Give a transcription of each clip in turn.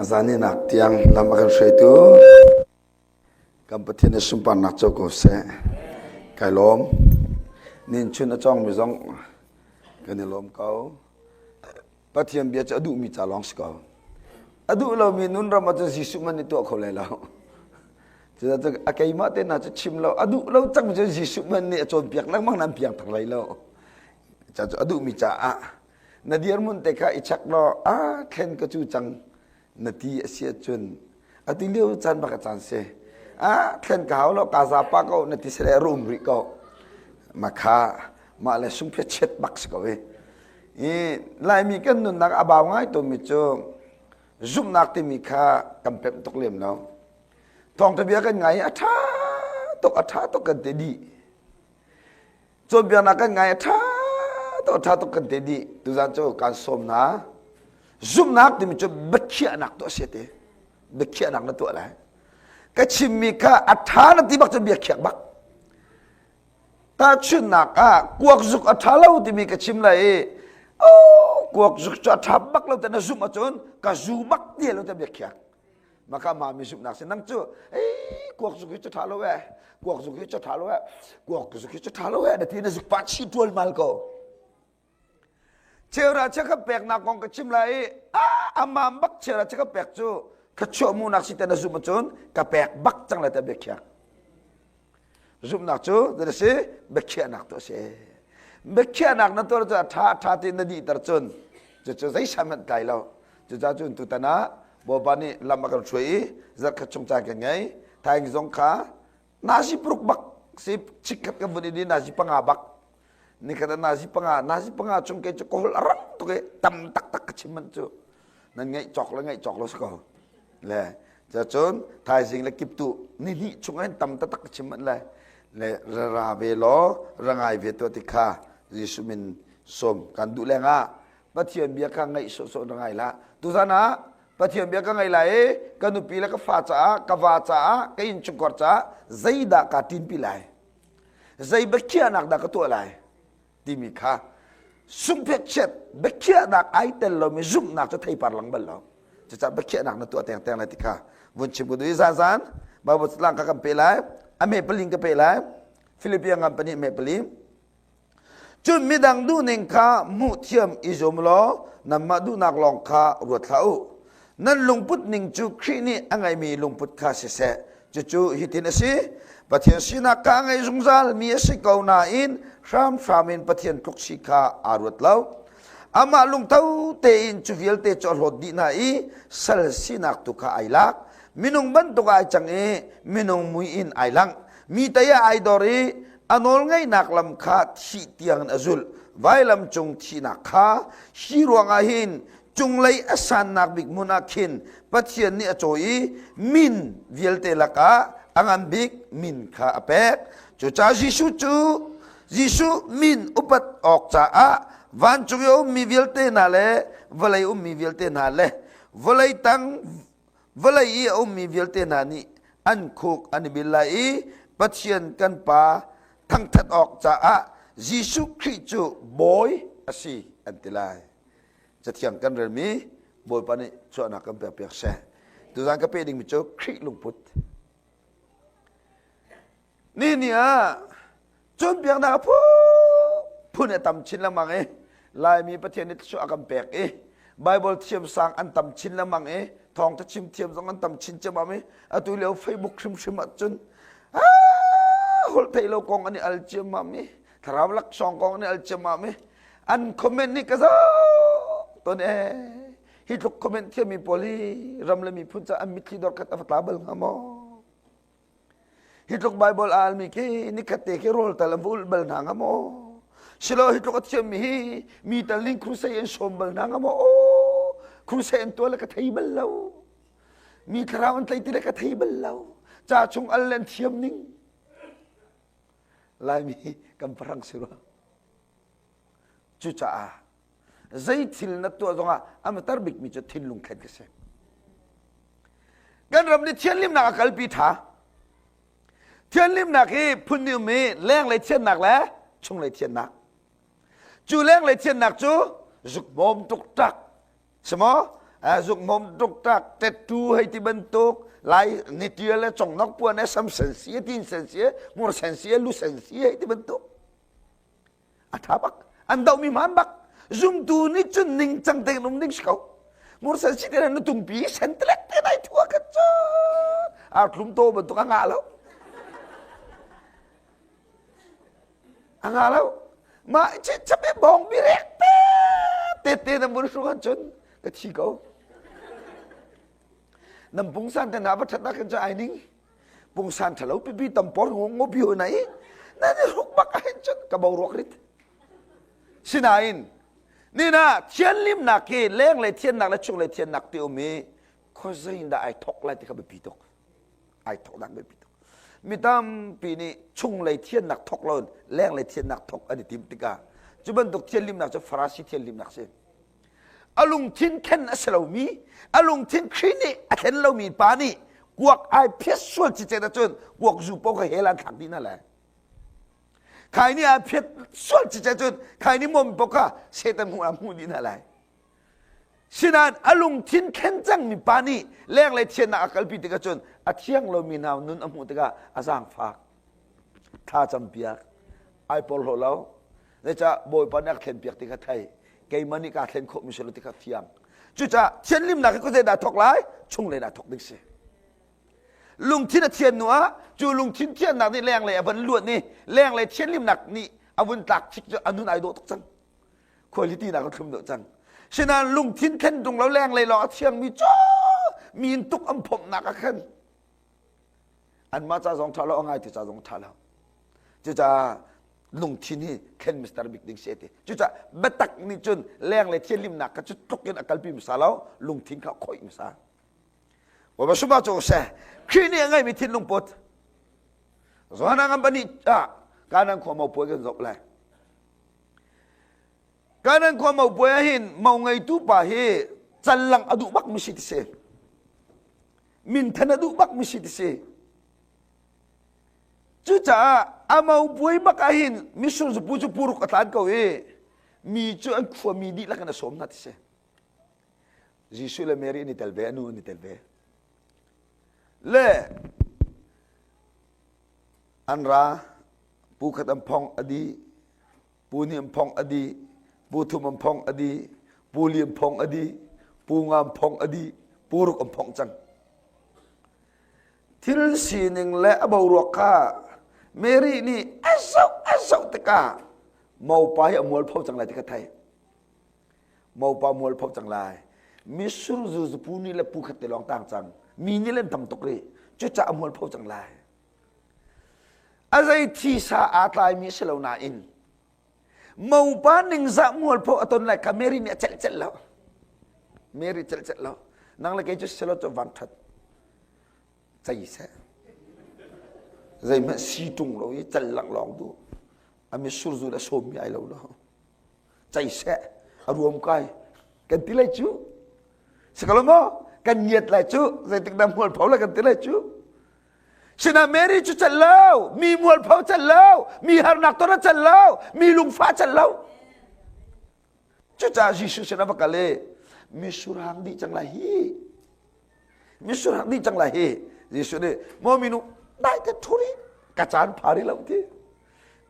A zaninak tiang lam a kan hruaitu kan Pathian nih sunparnak co ko seh. Kai lawm. Nin chun a cawngmi zong kan i lawm ko. Pathian bia cu a duhmi ca lawng si ko. A duh lomi nun ram ahcun Jesuh man nih tuah kho lai lo. Cucaah a keimah te hna cu chim lo, a duh lo cang cu Jesuh man nih a cawnpiak lengmang nan piang thak lai lo. Ca cu a duhmi caah na dirhmun te kha i check law a thlen ka cu cang na ti a si ahcun atu lio caan bak a caan si. A thlen ka hau lo ka za pa ko na ti sele rum rih ko. Makha mah le sungphe chet bak si ko i. I Laimi kan nunnak a bau ngai tawnmi cu zumhnak timi kha kan pemh tuk lem lo. Thawngṭha bia kan ngai i a ṭha tuk a ṭha tuk kan ti dih. Cawnpiaknak kan ngai a ṭha tuk a ṭha tuk kan ti dih. Tuzan cu kaan sawm hna. Zumhnak timi cu biakhiahnak tuah si te. Biakhiahnak na tuah lai. Ka chimmi kha a ṭha na ti bak cu biakhiak bak. Tahchunhnak ah kuak zuk a ṭha lo timi ka chim lai i oh kuak zuk cu a ṭha bak lo te na zumh ahcun ka zu bak ti lo te biakhiak. Maka ma mi zumhnak si nang cu ei kuak zuk hi cu ṭha lo eh kuak zuk hi cu ṭha lo eh kuak zuk hi cu ṭha lo eh na ti na zuk pa chi ṭual mal ko. Cheura che ka peknak kong ka chim lai i amam bak cheura che ka pek cu ka chuah munak si te na zumh ahcun ka pek bak cang lai te biakhiak. Zumhnak cu zei si biakhiahnak tu a si. Biakhiahnak na tuah cu a ṭha a ṭha ti na dihter cun cucu zeisam hmanh tlai lo. Cucaah cun tutan ah Bawipa nih lam a kan hruai i zarhkhat chung caan kan ngei. Thaing zong kha nazi paruk bak si chikkhat kan vun i di nazi panga bak. Nikhat ah nazi panga nazi panga chung kei cu ka holh a rang tuk i tam taktak ka chim manh cu. Nan ngaih cawk le ngaih cawk lo si ko. Le cun thaizing le kiptu ni hnih chung hin tam taktak ka chim manh lai. Le ra ra ve law ra ngai ve tuah ti kha Jesuh min sawm kan duh lengah Pathian bia kha ngaih sawhsawh na ngai lah. Tuzan ah Pathian bia ka ngai lai i ka nupi le ka fa caah ka va caah ka innchungkhar caah zeidah kaa ṭinpi lai? Zei biakhiahnak dah ka tuah lai? Timi kha sungphetchet biakhiahnak ai tel lomi zumhnak cu theipar lang bal lo. Cucaah biakhiahnak na tuah tengteng lai ti kha vun chim ka duh i zan Bible tlang kha kan pe lai. A me paling ka pe lai. Philippian ngan pahnih me pali. Cun midang duhning kha hmuhthiam i zuam law nanmah duhnak lawng kha ruat hlah u. Nan lungput ning cu Khrih nih a ngeimi lungput kha siseh. Cucu hitin a si, Pathian sinak kha a ngei zungzal mi a si ko nain hramhram in Pathian tluk si kha aa ruat lo. Amah lungtho tein cu vialte cu a hlawt dih hna i sal sinak tu kha ai lak. Minung bantuk ah ai cang i minung mui in ai langh. Mi tei ah ai dor i a nawlngeihnak lam kha thih tiangin a zulh. Vailam cung thihnak kha hi ruangah hin cunglei a sannak bik hmun ah khin Pathian nih a cawi i min vialte lakah a ngan bik min kha a pek. Cucaah Jesuh cu Jesuh min upat awk caah vancung i a ummi vialte hna le vawlei ummi vialte hna le vawlei tang vawlei i a ummi vialte hna nih an khuk an i bil lai i Pathian kan Pa thangṭhat awk caah Jesuh Khrih cu Bawi a si an ti lai. Cathiang kan relmi Bawipa nih chuahnak kan pekpiak seh. Tuzan ka pe dingmi cu Khrih lungput. Ni ni ah cawnpiaknak a phun a tam chin lengmang i Laimi Pathian nih thluachuah a kan pek i Bible thiam sang an tam chin lengmang i thawngtha chim thiam zong an tam chin ciammam i atu lio Facebook hrimhrim ahcun holh theih lo kong an i al ciammam i thlarau laksawng kong an i al ciammam i an comment nih ka zoh ton ee hi tluk comment thiammi pawl hi ram le miphun ca an mitthli dor khat a va tla bal hnga maw Hi tluk Bible a almi khi nikhat te khi rawl tal an va ulh bal hna hnga maw? Silo hi tluk a thiammi hi mi tal ning crusade an sawm bal hna hnga maw? Oh, crusade an tuah le ka thei bal lo. Mi thlarau an tlei ti le ka thei bal lo. Ca chung al le an thiam ning. Laimi kan parang si rua. Cucaah zei thil na tuah zongah a matar bikmi cu thinlung thlen ka si. Kan ram nih thianhlimnak a kalpi ṭha. Thianhlimnak hi phun nih um i lenglei thiannak le chunglei thiannak. Cu lenglei thiannak cu zukbawm tuktak si maw? Zuk mom tuk tak tattoo hei ti bantuk lai nitial le congnok puan le sam sen si tin sen si mur sen si lu sen si hei ti bantuk a tha bak an dohmi hmaan bak zumtu nih cun ningcang tein um ding si ko mur sen si te na tungpi sen telek te nai thua ka cu ar tlum to bantuk a ngah lo a ngah lo mah chi chape bong bi rek te te te na mun hru cun ka thi ko nam pungsan te na va that na kan cha ai ning pungsan thalo pipi tampor ngo ngo bi ho nai na ni ruk bak ahin cun ka bo ruak rit sinain nina thianlimnak hi leng le thiannak le chung le thiannak ti um i khuazei dah ai thok lai ti kha biapi tuk ai thok dak biapi tuk mi tampi nih chung lei thiannak thok lo leng lei thiannak thok an i tim tikah cu bantuk thianlimnak cu farasi thianlimnak si A lungthin thlen a si lomi, a lungthin Khrih nih a thlen lomi pa nih kuak ai phiat sual cicet ahcun kuak zu paoh kha hell an thlak dih hna lai. Khai nih ai phiat sual cicet cun khai nih mom paoh kha Satan hmuh ah hmuh dih hna lai. Sinain a lungthin thlen cangmi pa nih lenglei thiannak a kalpi tikah cun a thiang lomi hna nun a hmuh tikah a zaangfak. Thla campiak. Ai porhlaw lo. Zeicah Bawipa nih a thlenpiak ti kha thei. Keimah nih kaa thlen khawhmi si lo ti kha fiang. Cucaah thianhlimnak hi khuazei dah thawk lai? Chunglei dah thawk ding si. Lungthin a thian hnu ah cu lungthin thiannak nih lenglei a van luan i lenglei thianhlimnak nih a vun tlak chik cu a nun ai dawh tuk cang. Quality nak a thlum deuh cang. Sinain lungthin thlen tung lo lenglei lawng a thiangmi cu mi in tuk an phomhnak ah khan anmah ca zong ṭha lo a ngaitu ca zong ṭha lo cucaah lungthin hi thlen mister bik ding si ti cucaah biatak nih cun leng le thianhlimnak kha cu tluk in a kalpi hmasa lo lungthin kha khoih hmasa Bawipa sumah cu seh Khrih nih a ngeimi thinlung put Johanna ngam pahnih ah Kanan khua mo puai kan zoh lai Kanan khua mo puai ah hin mo ngeitu pa hi callang a duh bak mi si ti si minthan a duh bak mi si ti si cucaah a mo puai bak ah hin misur zupu cu puruk a tlan ko i mi cu an khuami dihlak in a sawm hna ti si Jesuh le Mary an i tel ve a nu an i tel ve le an ra pu khat an phong a dih pu hnih an phong a dih pu thum an phong a dih pu li an phong a dih pu nga an phong a dih pu ruk an phong cang thil sining le a boruak kha Mary nih a zoh a zoh tikah mopa hi a mualpho cang lai ti kha thei mopa mualpho cang lai misur zu pu nih le pu khat te lawng tang cang mi nih len tam tuk rih cucaah a mualpho cang lai A zei thisa aa tlaimi si lo nain mopa ningzah mualpho a ton lai kha Mary nih a celh celh lo. Mary celh celh lo. Nang le kei cu silo cu van that cei seh. Zeihmanh si tung lo i cal lang lawng du. A misur zu le sawm mi ai lo lo. Cei seh a ruam kai kan ti lai cu. Si ko lo maw? Kan ngiat lai cu zeitik dah mualpho lai kan ti lai cu. Sinah Mary cu celh lo, mi mualpho celh lo, mi harnak ton a celh lo, mi lungfah celh lo. Cucaah Jesuh sin a va kal i misurhang dih cang lai hi. Misurhang dih cang lai hi. Jesuh nih, maw minu, dai te thu rih, ka caan pha rih lo ti.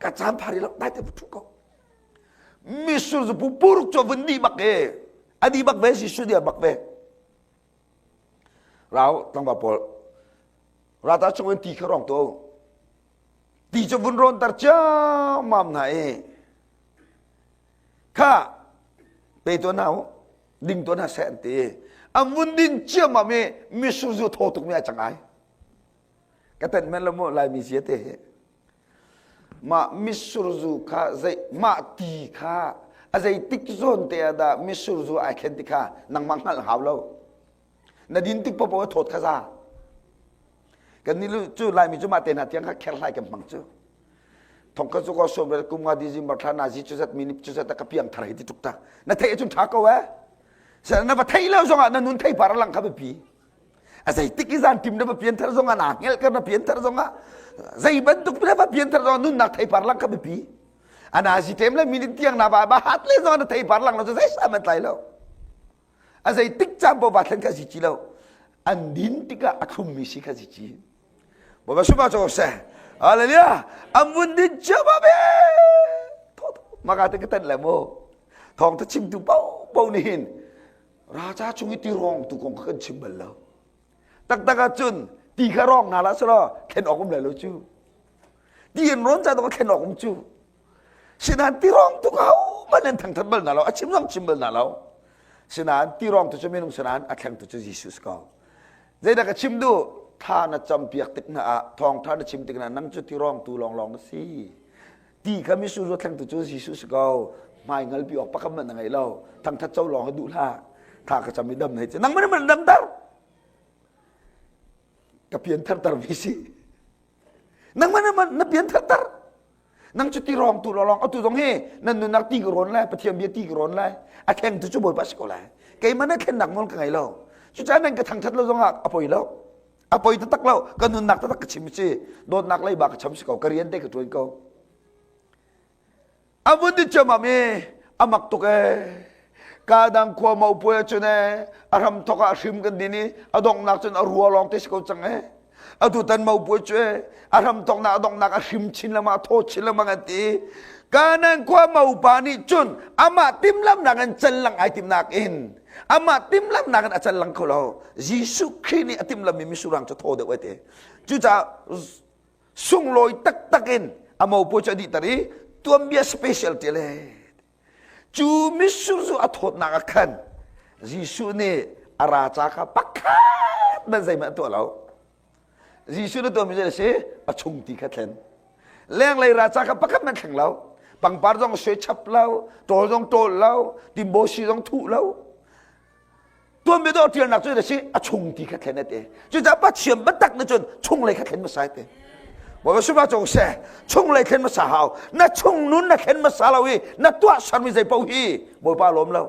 Ka caan pha rih lo, dai te thu ko. Misur zu pu puruk cu vun dih bak e. A dih bak ve, Jesuh nih a bak ve. Rau tlangval pawl rata chung in ti kha rong to ti cu vun rawn tar ciammam hna i kha pe to hna u ding to hna seh an ti an vun din ciammam i misur zu thaw tuk mi ai cang ai ka ten men lo mu laimi zia te hi Mah misurzu kha zei mah ti kha a zeitik zawn te ah dah misurzu ai thlen ti kha nangmah hngalh hau lo. Na din tik popo a thawt kha za. Kan nih cu Laimi cu mah te hna tiang kha kherhlai kan hmang cu. Thong ka cu ko som kum nga December thla na zi cu zat mi cu zat ka piang thar hei ti tuk ta. Na theih ahcun tha ko eh. Na va theih lo zongah na nun thei par lang kha biapi. A zeitik i zan tim na va pian thar zongah naa hngelh kar na pian thar zongah zei bantuk na va pian thar zongah nunnak theipar lang kha biapi. Ana zi tem le minute tiang na va ba hat le zongah na theipar lang lo cu zei sam an tlai lo. A zei tik caan paoh va thlen kha si ci lo. An din tikah a thlummi si kha si ci. Bawipa suma cho seh. Hallelujah. An vun din ciammam e. Maka te ka tan le mu. Thawng ta chimtu pau pau nih hin raja chung i ti rong tu kong kha kan chim bal lo. Taktak ahcun ti kha rong hna la selaw thlen awk um lai lo cu. Ti in rawn ca to thlen awk um cu. Sinain ti rong tu ka hohmanh an thangthat bal hna lo. A chim zong chim bal hna lo. Sinain ti rong tu cu minung sinain a thleng tu cu Jesuh si ko. Zeidah ka chim duh? Tha na campiak tik hna ah, thawngtha na chim tik hna nang cu ti rong tu lawnglawng na si. Ti kha mitsur zu thleng tu cu Jesuh si ko. Hmai ngalpi awk pakhat hmanh na ngei lo. Thangthat co lawng hi duh hlah. Tha ka cam i dam hei ci. Nang man dam tar. Ka pian thar tar mi si. Nang man na pian thar tar. Nang cu ti rong tu lawng atu zong hi nan nunnak ti ka rawn lai Pathian bia ti ka rawn lai a thleng tu cu Bawipa si ko lai keimah na thlennak nawl ka ngei lo cucaah nan ka thangthat lo zongah a poi lo a poi taktak lo ka nunnak taktak ka chim si dawtnak leiba ka cham si ko ka rian te ka tuan ko a vun di ciammam i a mak tuk ee kadang khua mo puai cun ee a hram thok ah hrim kan din i a donghnak cun a rua lawng te si ko cang ee atu tan mo puai cu ee a hram thoknak a donghnak a hrim chin lengmang a thaw chin lengmang an ti kanan khua mo pa nih cun amah timhlamnak in cal lang ai timnak in amah timhlamnak in a cal lang kho lo Jesuh Khrih nih a timhlammi misurang cu thaw deuh ai te cucaah sunglawi taktak in a mopu cu a dihter i tuanbia special ti le cu mitsur zu a thawtnak ah khan Jesuh nih a ra ca kha pakhat man zeihmanh a tuah lo Jesuh na tuahmi zei a si a chung ti kha thlen lenglei ra ca kha pakhat man thleng lo pangpar zong suai chap lo ṭawl zong ṭawl lo timbo si zong thuh lo tuanbia dawh ṭialnak cu a si a chung ti kha thlen a ti cucaah Pathian biatak nih cun chunglei kha thlen hmasa ti Bawipa sifah cung seh chunglei thlen hmasa hau na chung nun na thlen hmasa lo i na tuah sermi zei paoh hi Bawipa lawm lo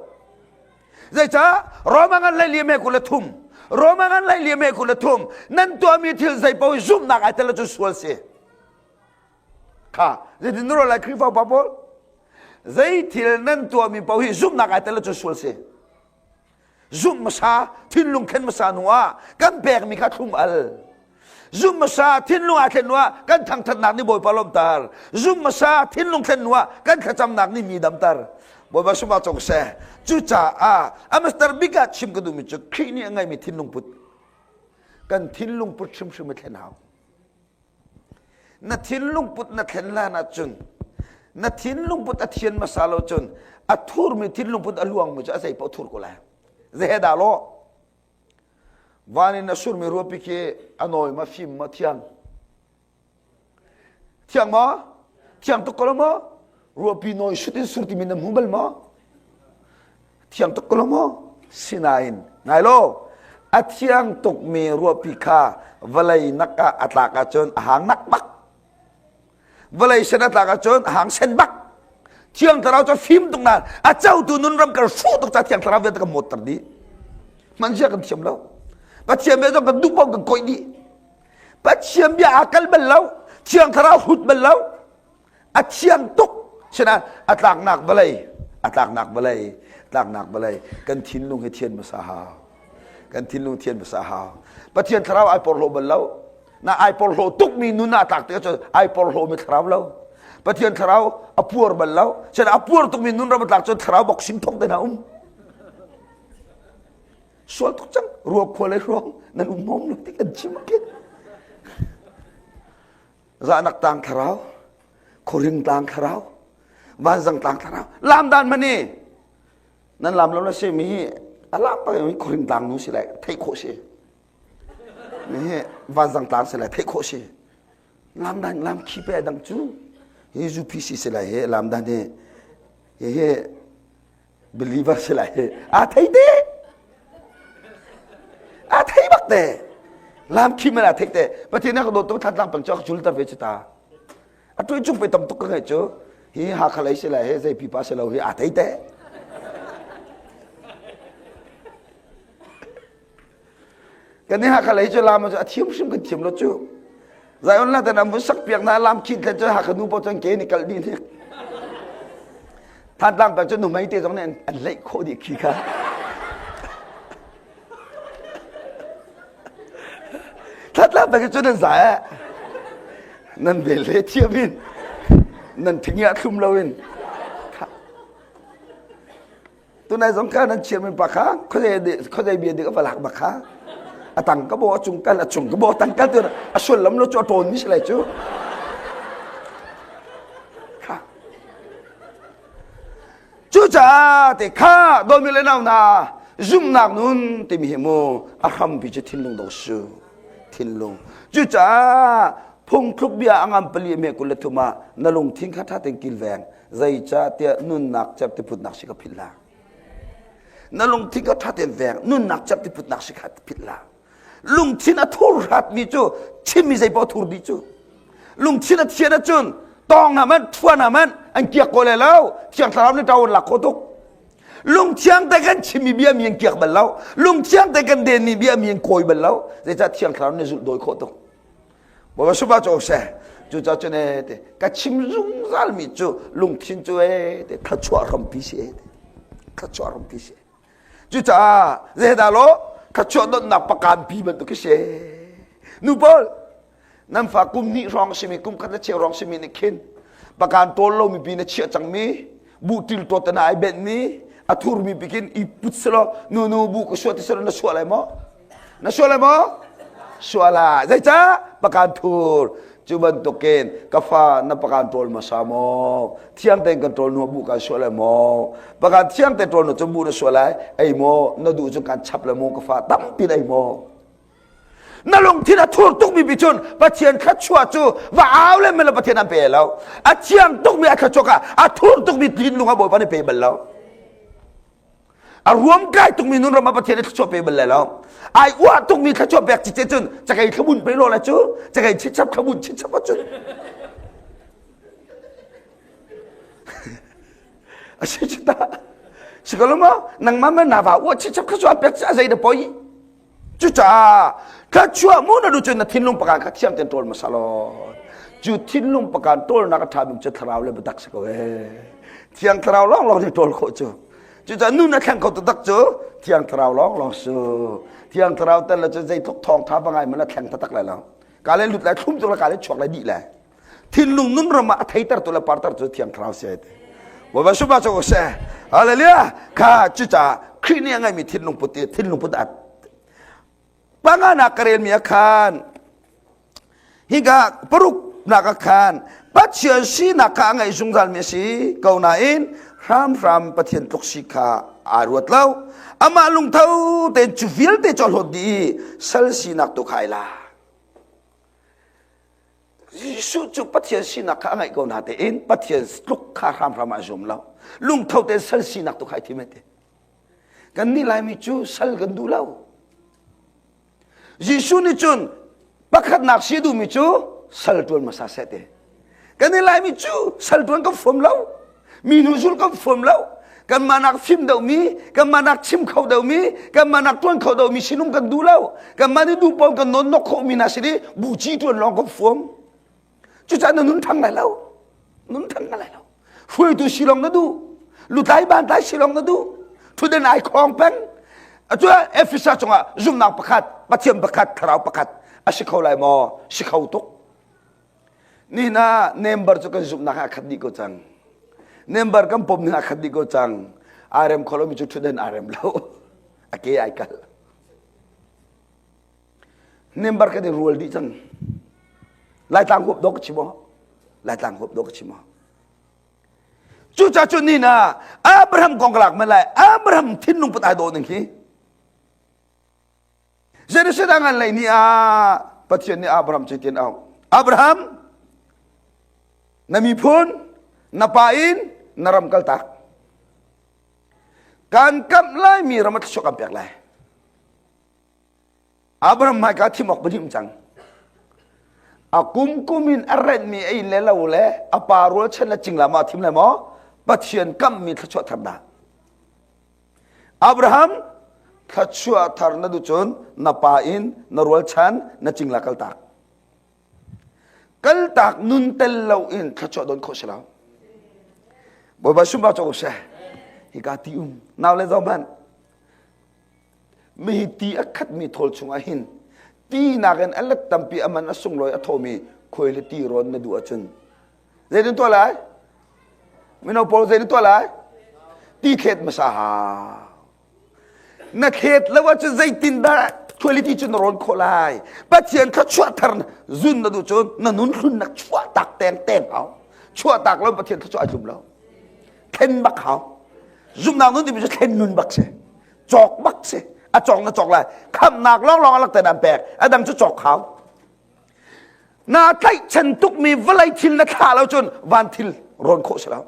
zeicah Roma ngan lei liam he 23 Roma ngan lei liam he 23 nan tuahmi thil zei paoh hi zumhnak ai tel cun sual si kha zeitin na ruah lai Khrihfa upa pawl zei thil nan tuahmi paoh hi zumhnak ai tel cun sual si Zumh hmasa, thinlung thlen hmasa hnu ah kan pekmi kha thlum al. Zumh hmasa, thinlung aa thlen hnu ah kan thangthatnak nih Bawipa lawmhter. Zumh hmasa, thinlung thlen hnu ah kan thlacamnak nih mi damter. Bawipa sungah cong seh. Cucaah a master bik ah chim ka duhmi cu Khrih nih a ngeimi thinlung put. Kan thinlung put hrimhrim i thlen hau. Na thinlung put na thlen hlan ahcun na thinlung put a thian hmasa lo cun a thurmi thinlung put a luangmi cu a zei paoh thur ko lai. Zehe dah lawh? Van in a surmi ruapi khi a nawi ma fim ma thiang? Thiang maw? Thiang tuk ko lo maw? Ruahpi nawi sut in sur timi na hmu bal maw? Thiang tuk ko lo maw? Sinain, ngai lo, a thiang tukmi ruahpi kha vawlei nak ah a tlak ahcun a hang nak bak. Vawlei sen a tlak ahcun a hang sen bak. Thiang thlarau cu fim tuk nain a cotu nun ram kan hruh tuk ca thiang thlarau vialte kan mawtter dih. Hmanzia kan thiam lo. Pathian bia zong kan duh paoh kan koih dih. Pathian bia aa kal bal lo. Thiang thlarau hut bal lo. A thiang tuk sinain a tlaknak vawlei a tlaknak vawlei tlaknak vawlei kan thinlung hi thian hmasa hau kan thinlung thian hmasa hau Pathian thlarau ai porhlaw bal lo na ai porhlaw tukmi nun ah tlak tikah cun ai porhlawmi thlarau lo Pathian thlarau a puar bal lo sinain a puar tukmi nun ram a tlak cun thlarau boxing thong te hna um sual tuk cang ruak khua le hruang nan um mom lo ti kan chim khin Zahnak tlang thlarau, khuaring tlang thlarau, vanzang tlang thlarau. Lam dan mani. Nan lam lo na si mi hi a lak pa mi khuaring tlang nu si lai theih khawh si. Mi hi vanzang tlang si lai theih khawh si. Lam dan lam khi pe dang cu hi zu phi si lai hi lam dan hi hi hi believer si lai hi aa thei te aa thei bak te lam khi man aa thei te pathian ka dawt tuk thantlang pang chu chul tar ve chu ta a tu chung pe tam tuk ka ngai chu hi hakha lei si lai he zei pipa si lo hi aa thei te Kan nih Hakha lei cu lam cu a thiam hrim kan thiam lo cu. Zion la tan an sak piak na lam khin thlen cu Hakha nu paoh cun ke nih kal dih hnik. Thantlang pek cu nuhmei te zong nih an leih khawh dih khi kha. That la tak cu nan za eh. Nan vel le thiam in nan thingia thlum lo in. Tunai zong kha nan chairman pa kha khuazei bia dik a va lak bak kha. A tang ka bo a cung kal a cung ka bo tang kal tu a sullam lo cu a ṭawn mi si lai cu. Kha. Cucaah te kha dawmi le nau hna zumhnak nun timi hi mu a hrampi cu thinlung do su thinlung cucaah phungthluk bia a ngam pali me 23 ah na lungthin kha ṭha tein kilveng zeicahtiah nunnak cerhtiputnak si ka philh la na lungthin kha ṭha tein veng nunnak cerhtiputnak si kha philh la lungthin a thur hratmi cu chimmi zeipaoh a thur dih cu lungthin a thian ahcun tawng hna man thuan hna man an kiak ko le lo thiang thlarau nih ṭawn lak khawh tuk lungthiang te kan chimmi bia mi an kiak bal lo lungthiang te kan denmi bia mi an kawi bal lo zeicah thiang thlarau nih zulh dawi khawh tuk Bawipa supa cu seh cucaah cun e te ka chim zungzal mi cu lungthin cu e te thluachuah hrampi si e te thluachuah hrampi si Cucaah zeidah law thluachuah donnak pakanpi bantuk khi si. Nu pawl nan fa kum hnih hrawng simi kum khat le cheu hrawng simi nih khin pakan tawl lomi pi na chiah cangmi buh til tawt na ai benhmi a thurmi pi khin i put selaw nu nu bu ka suah ti selaw na suah lai maw Na sual lai maw? Sual lai. Zeicah? Pakan thur. Cu bantukin ka fa na pakan ṭawl hmasa maw? Thiang tein kan ṭawl hnu bu kan sual lai maw? Pakan thiang tein ṭawl hnu cu bu na sual lai. Ei maw? Na duh cun kan chap lai maw? Ka fa tampi ei maw? Na lungthin a thur tukmi bi cun Pathian thluachuah cu va au le melo Pathian an pe lo. A thiang tukmi a thluachuah kha a thur tukmi thinlung a Bawipa nih pe bal lo. A ruamkai tukmi nun ram ah Pathian nih thluachuah pe bal lai lo. Ai uah tukmi thluachuah pek cice cun cakei thlabun pe lo lai cu cakei chitchap thlabun chitchap cun. A si cu ta. Si ko lo maw? Nangmah ma na va uah chitchap thluachuah pek ci a zei da poi. Cucaah thluachuah mu na duh cun na thinlung pakan kha thiang tein ṭawl hmasa law cu thinlung pakan ṭawlnak a ṭha bik cu thlarau le biatak si ko ee. Thiang thlarau lawnglawng nih ṭawl khawh cu. Cucaah nun a thleng kho taktak cu thiang thlarau lawnglawng su. Thiang thlarau tel le cu zeitluk thawngṭha va ngai man a thleng taktak lai lo. Ka le lut lai thlum tuk le ka le chuak lai dih lai. Thinlung nun ram ah a theiter tu le parter cu thiang thlarau si ai te. Bawipa sumah cu seh. Hallelujah. Kha cucaah Khrih nih a ngeimi thinlung put i thinlung put at panganak ka relmi ah khan hika paruk nak ah khan Pathian sinak kha a ngeih zungzalmi a si ko nain hramhram Pathian tluk si kha aa ruat lo. Amah lungtho tein cu vialte cu a hlawt dih i sal sinak tu kha ai la. Jesuh cu Pathian sinak kha a ngeih ko na tein Pathian tluk kha hramhram ah a zum lo. Lungtho tein sal sinak tu kha ai thim ai ti. Kan nih Laimi cu sal kan duh lo. Jesuh nih cun pakhatnak si duhmi cu sal ṭuan hmasa seh ti. Kan nih Laimi cu sal ṭuan kan fuam lo. Mi hnu zul kan fuam lo. Kanmah nak fim deuhmi, kanmah nak chim kho deuhmi, kanmah nak ṭuan kho deuhmi sinum kan duh lo. Kanmah nih duh paoh kan nawn nok khawhmi hna sin i buci ṭuan lawng kan fuam. Cucaah na nun ṭhang lai lo. Nun ṭhang lai lo. Hruaitu si lawng na duh. Lutlai bantlai si lawng na duh. Thuden ai khawng peng. Atu Efesa cungah zumhnak pakhat, Pathian pakhat, thlarau pakhat a si kho lai maw? Si kho tuk. Nihin ah member cu kan zumhnak ah khat dih ko cang. Member kan pom ning ah khat dih ko cang. Aa rem kho lomi cu ṭhutden aa rem lo. A ke ai kal. Member kan i rual dih cang. Laitlang huap dawh ka chim aw. Laitlang huap dawh ka chim aw. Cucaah cun nihin ah Abraham kong ka lak men lai. Abraham thinlung put ai dawh ning hi. Zeirisidah ngan lei ni ah Pathian nih Abraham cu tin auh. Abraham, na miphun, na pa in, na ram kaltak. Kan kamh laimi ram a thluachuah kan pek lai. Abraham hmaika thim awk pahnih um cang. A kum kum in a renhmi a inn le lo le a pa rualchan le cingla ma thim lai maw? Pathian kamhmi thluachuah thar dah. Abraham thluachuah thar na duh cun na pa in na rualchan na cingla kaltak. Kaltak nun tel lo in thluachuah don khawh si lo. Bawipa sumpa cawk seh. Hika ti um. Nau le zoh hmanh. Mihi ti a khatmi thawl chungah hin Ti nakin a let tampi a man a sunglawi a thawmi khuai le ti rawn na duh ahcun zeitin tuah lai? Mino pawl zeitin tuah lai? Ti thlet hmasa hau. Na thlet lo ahcun zeitindah quality cu na rawn khawh lai? Pathian thluachuah thar zun na duh cun na nun hlun nak chuah tak teng teng hau. Chuah tak lo Pathian thluachuah ai tlum lo. Thlen bak hau. Zumhnak nun timi cu thlen nun bak si. Cawk bak si. A cawk na cawk lai. Khamnak lawnglawng a lak te nan pek. A dang cu cawk hau. Na tlaihchan tukmi vawlei thil na thlah lo cun van thil rawn khawh si lo.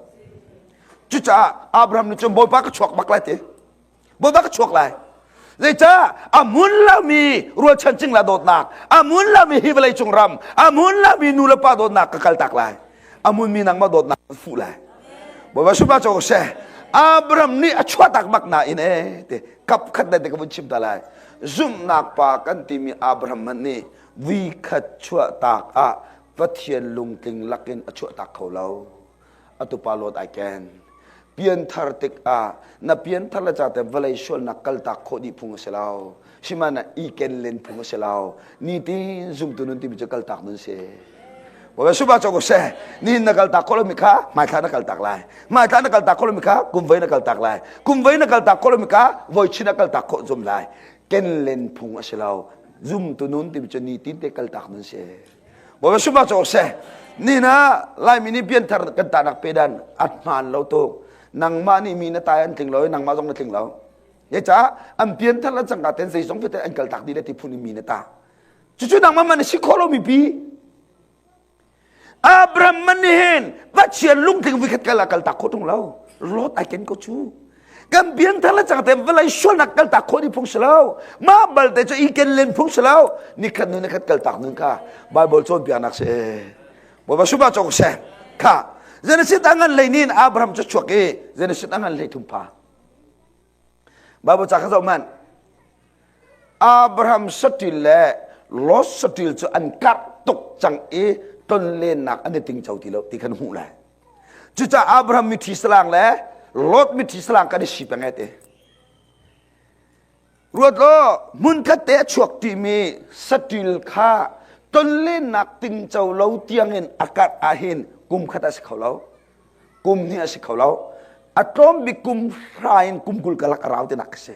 Cucaah Abraham nih cun Bawipa ka chuak bak lai ti. Bawipa ka chuak lai. Zeicah a hmun lomi rualchan cingla dawtnak, a hmun lomi hi vawlei cung ram, a hmun lomi nu le pa dawtnak ka kaltak lai. A hmunmi nangmah dawtnak ka fuh lai. Bawipa sumah cawk seh. Abraham nih a chuahtak bak nain e ti kap khat te ka vun chim ta lai. Zumhnak pa kan timi Abraham hmanh nih vuikhat chuahtak ah Pathian lungtling lakin a chuahtak kho lo. A tupa Lot ai ken. Pianthar tikah na pianthar le cate vawlei sualnak kaltak khawh dih phung a si lo. Sihmanhsehlaw i ken len phung a si lo. Nitin zumtu nun timi cu kaltak nun si. Bawipa suba cawk seh. Nihin na kaltak khawh lomi kha hmaithla na kaltak lai. Hmaithla na kaltak khawh lomi kha kum voi na kaltak lai. Kum voi na kaltak khawh lomi kha voi chin na kaltak khawh zum lai. Ken len phung a si lo. Zumtu nun timi cu nitin te kaltak nun si. Bawipa suba cawk seh. Ni na Laimi nih pianthar kan tahnak pedan at hmaan lo tuk. Nangmah nih mi na tai an tling lo i nangmah zong na tling lo. Zeicah an pianthar le cangka ten zeizong vialte an kaltak dih le ti phun in mi na tah. Cucu nangmah man na si khawh lomi pi. Abraham man nih hin Pathian lungtling vikhat kal ah kaltak khawh tung lo. Lot ai ken ko cu. Kan pianthar le cangte vawlei sualnak kaltak khawh ni phung si lo. Mah balte cu i ken len phung si lo. Nikhat nu nikhat kaltak nun kha Bible cawnpiaknak si. Bawipa sumah cawk seh. Kha Genesis a ngan lei nin Abraham cu chuak i Genesis a ngan hlei thum pha. Bible ca kha zoh hmanh. Abraham saṭil le Lot saṭil cu an karh tuk cang i tonlennak an i tingco ti lo ti khan hmuh lai. Cucaah Abraham mithi salang le Lot mithi salang kan i si peng te. Ruat law hmunkhat te a chuak timi saṭil kha tonlennak tingco lo tiangin a karh ahhin kum khat a si kho lo. Kum hnih a si kho lo. A tlawm bik kum hra in kum 20 kalak a rau tinak a si.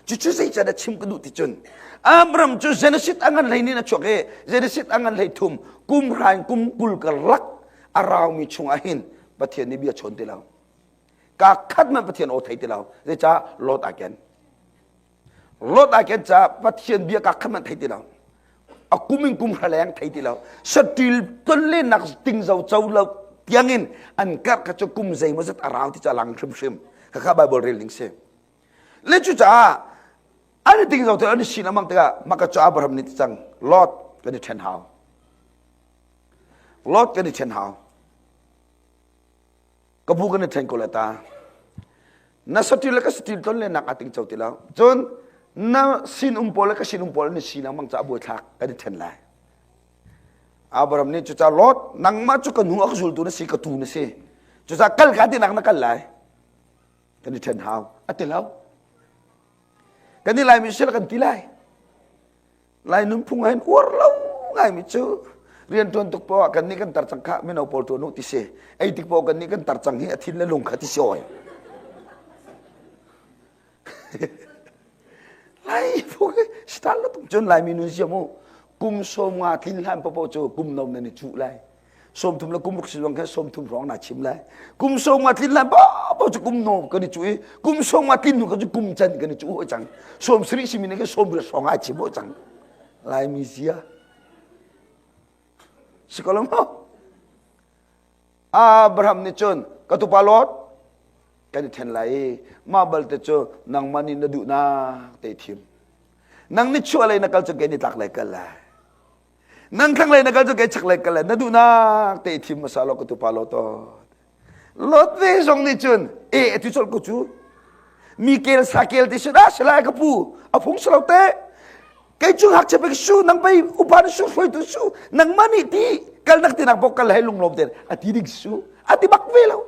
Cucu zeicah dah chim ka duh ti cun Abraham cu Genesis a ngan hlei nin a chuak i Genesis a ngan hlei thum kum hra in kum 20 karlak a raumi chungah hin Pathian nih bia chawn ti lo. Ka khat man Pathian aw thei ti lo. Zeicah Lot ai ken. Lot ai ken caah Pathian bia ka khat man thei ti lo. A kum in kum hra leng thei ti lo. Satil tonlennak tingzo co lo tiangin an karh kha cu kum zeimaw zat a rau ti cu a lang hrimhrim. Khakha Bible rel ning si. Le cucaah an i ting zo te an i sin amang tikah maka cu Abraham nih ti cang Lot kan i ṭhen hau. Lot kan i ṭhen hau. Ka bu kan i ṭhen ko le ta. Na saṭil le ka saṭil ton le nak aa ting co ti lo. Cun na sin um pawl le ka sin um pawl an i si lengmang caah buaithlak kan i ṭhen lai. Abraham nih cucaah Lot nangmah cu ka hnu a ka zultu na si ka tu na si. Cucaah kal ka tinak na kal lai. Kan i ṭhen hau. A ti lo. Kan i Laimi sila kan ti lai. Lai nunphung ah hin uar lo ngaimi cu rianṭuan tuk poah kan nih kan tar cang kha mino pawl ṭuan u ti si. Ei tik poah kan nih kan tar cang hi a thin le lung kha ti si oi. Lai phung star lo tung cun Laimi nun siam u. Kum 50 tlin hlan popo cu kum no nan i cuh lai. 30 le kum ruk si zong khan 30 hrawng na chim lai. Kum 50 tlin hlan popo cu kum no kan i cuh i kum 50 tlin hnu kan cu kum can kan i cuh hoi cang. 70 simi nih khan 80 hrawng ai chim hoi cang. Laimi zia. Si ko lo maw? Abraham nih cun ka tupa Lot kan i then lai i mah balte cu nangmah nih na duhnak te thim. Nang ni chuah lei na kal cu kei ni tlak lei kal lai. Nang thlang lei na kal cu kei chak lei kal lai. Na duhnak te thim hmasa law ka tupa Lot. Lot ve zong nih cun e ati colh ko cu. Mi kel sa kel ti sin ah silai ka pu a phung si lo te. Kei cu ngakchia pek su nang pei upa na su hruaitu su nangmah nih ti kalnak tinak bok kal hei lunglawm ten a ti ding su a ti bak ve lo.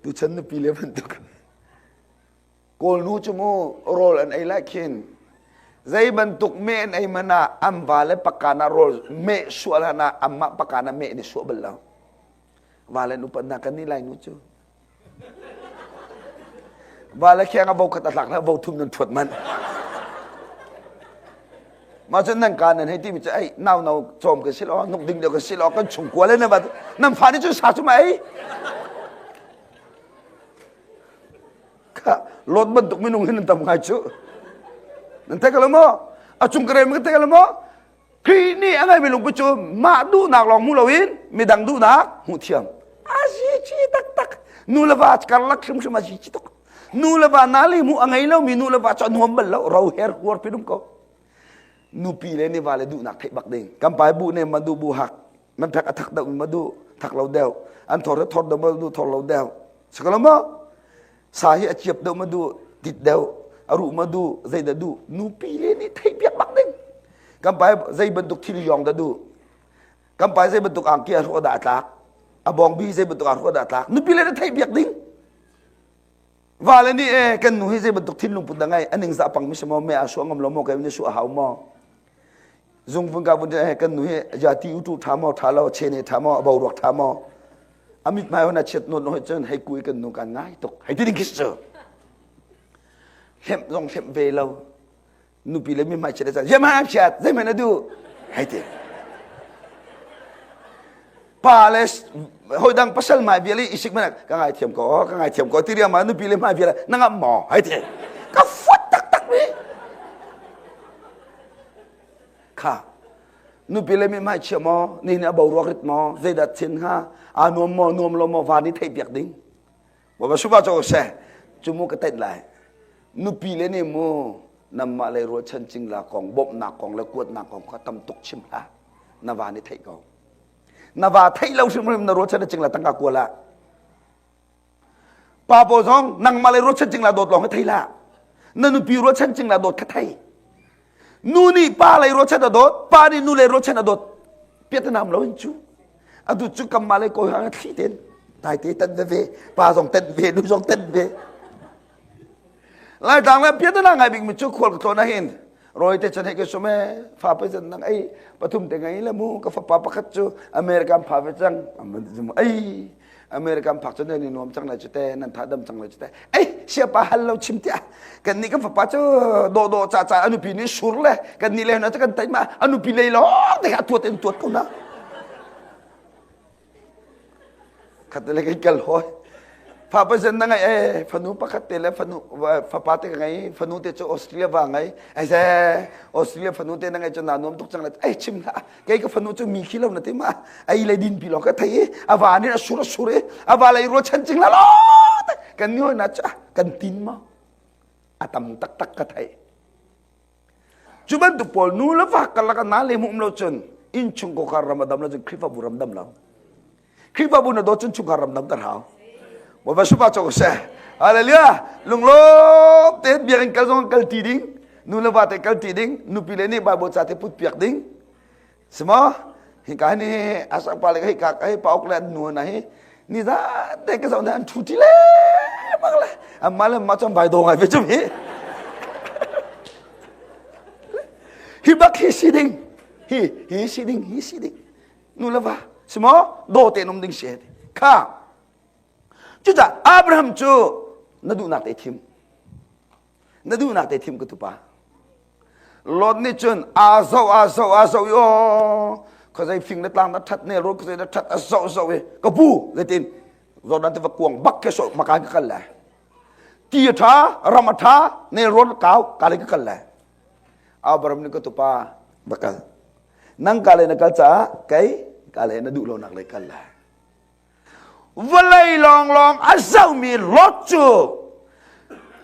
Tuchan nupi le bantuk Kawl nu cu mu rawl an ei lai khin. Zei bantuk meh an ei hmanh ah an va le pakan ah rawl meh sual hlan ah anmah pakan ah meh an i suah bal lo. Va le nupat hna kan nih lai nu cu. Va le kheng a bo khat a tlak hlah bo thum nan thuat manh. Mah cun nan ka nan hei timi cu ei nau no cawm kan si lo nuk ding deuh kan si lo kan chung kua le nan va nan fa nih cun sa cu ma ei. Kha lot bantuk minung hin nan tam ngai cu. Nan thei ko lo maw? A cung ka rem ka thei ko lo maw? Khrih nih a ngeimi lungput cu mah duhnak lawng hmu loin midang duhnak hmuh thiam. A si chi taktak. Nu le va karlak hrimhrim a si chi tuk. Nu le va na le mu a ngei lomi nu le va cu a nuam bal lo. Ro her huar pinum ko. Nupi le ni va le duhnak theih bak ding. Kan pai bu ne ma duh bu hak. Man phek a thak deuh ma duh thak lo deuh. An thor thor deuh ma duh thor lo deuh. Sikalo ma? Sa hi a ciap deuh ma duh tit deuh a ruh ma duh zei dah duh nupi le nih theih piak bak ding kan pai zei bantuk thil yong dah duh kan pai zei bantuk angki a hruah dah a tlak a bawngbi zei bantuk a hruah dah a tlak nupi le nih theih piak ding va le nih e kan nu hi zei bantuk thinlung put dah ngai a ning zah pang mi si maw me a suah ngam lo maw kai ni suah hau maw zung vun ka vun e kan nu hi ya ti u tu tha maw tha lo che ne tha maw a boruak tha maw a mithmai hon a chiat nawn hoi cun hei kui kan nu kan ngai tuk hei ti ding khi cu hlemh zong hlemh ve lo nupi le mithmai chiat caan zeihmanh an chiat zeihmanh a duh hei ti pa le hoi dang pasal mai vial i isik mana ka ngai thiam ko ka ngai thiam ko ti riang ma nupi le hmai vial na ngam maw hei ti ka fuat taktak mi Kha nupi le mihmai chia maw nihin a boruak rit maw zeidah thin hnga aa nuam maw nuam lo maw van i theih piak ding Bawipa suba cho seh cu mu ka tenh lai nupi le nih mu namah lei rualchan cingla kong bawmhnak kong le kuatnak kong kha tam tuk chim hlah na va nih theih ko na va theih lo hrimhrim na rualchan na cingla tangka kual ah Pa pawl zong nangmah le ruahchan cing la dawt lawng hi thei hlah. Na nupi ruahchan cing la dawt kha thei. Nu nih pa lei ruahchan a dawt, pa nih nu lei ruahchan a dawt. Piatanam lo in cu. Atu cu kamma lei kawi hang thli ten. Tai te tan ve ve, pa zong tan ve, nu zong tan ve. Laitlang le piatana ngai bik mi cu khual ka tlawn ahhin Rawi te chan he ke sume fa pe zan nang ei pathum te ngai le mu ka fapa pakhat cu American pha ve cang ei American phak cu nan i nuam cang lai cu te nan tha dam cang lai cu te ei siapa hal lo chim tiah kan nih kan fapa cu dawh dawh ca ca a nupi nih sur le kan nih le na cu kan tai ma a nupi lei lawng te kha tuat in tuat ko na khat le kai kal hoi fa pa zen na ngai e fanu pakhat te le fanu fapa te ka ngai fanu te cu Australia va ngai ai ze Australia fanu te na ngai cu na nuam tuk cang le ai chim hlah kei ka fanu cu mi khi lo na ti ma ai le din pi lo ka thei i a va nih a sur a sur i a va lei rual chan cing la lo kan ni hoi na cha kan tin ma a tam taktak ka thei cu bantuk pawl nu le va karlak ah na le hmuh um lo cun innchung kawkar ram a dam lo cun Khrihfabu ram dam lo Khrihfabu na dawt cun chungkhar ram dam tar hau Bawipa supa cawk seh Hallelujah lunglawm tein biakinn kal zong kal ti ding nu le va te kal ti ding nupi le nih Bible ca te put piak ding si maw hika ni asak pa le hei ka hei pa ok le an nu na hi ni za te ka zau na an thu ti le bang le amma le ma chom vai do ngai ve chum hi hi bak hi si ding hi hi si ding hi si ding nu le va si maw do te um ding si kha cucah Abraham cu na duhnak te thim na duhnak te thim ka tupa Lot nih cun aa zoh aa zoh aa zoh i aw khuazei fing le tlang na that ne ro khuazei na that a zoh zoh i ka pu zeitin Jordan tiva kuang bak ke so makan ka kal lai ti a tha ram a tha ne ron kau ka le ka kal lai Abraham nih ka tupa bakal nang ka le na kal caah kei ka le na duh lo nak le kal lai Vawlei lawnglawng a zohmi Lot cu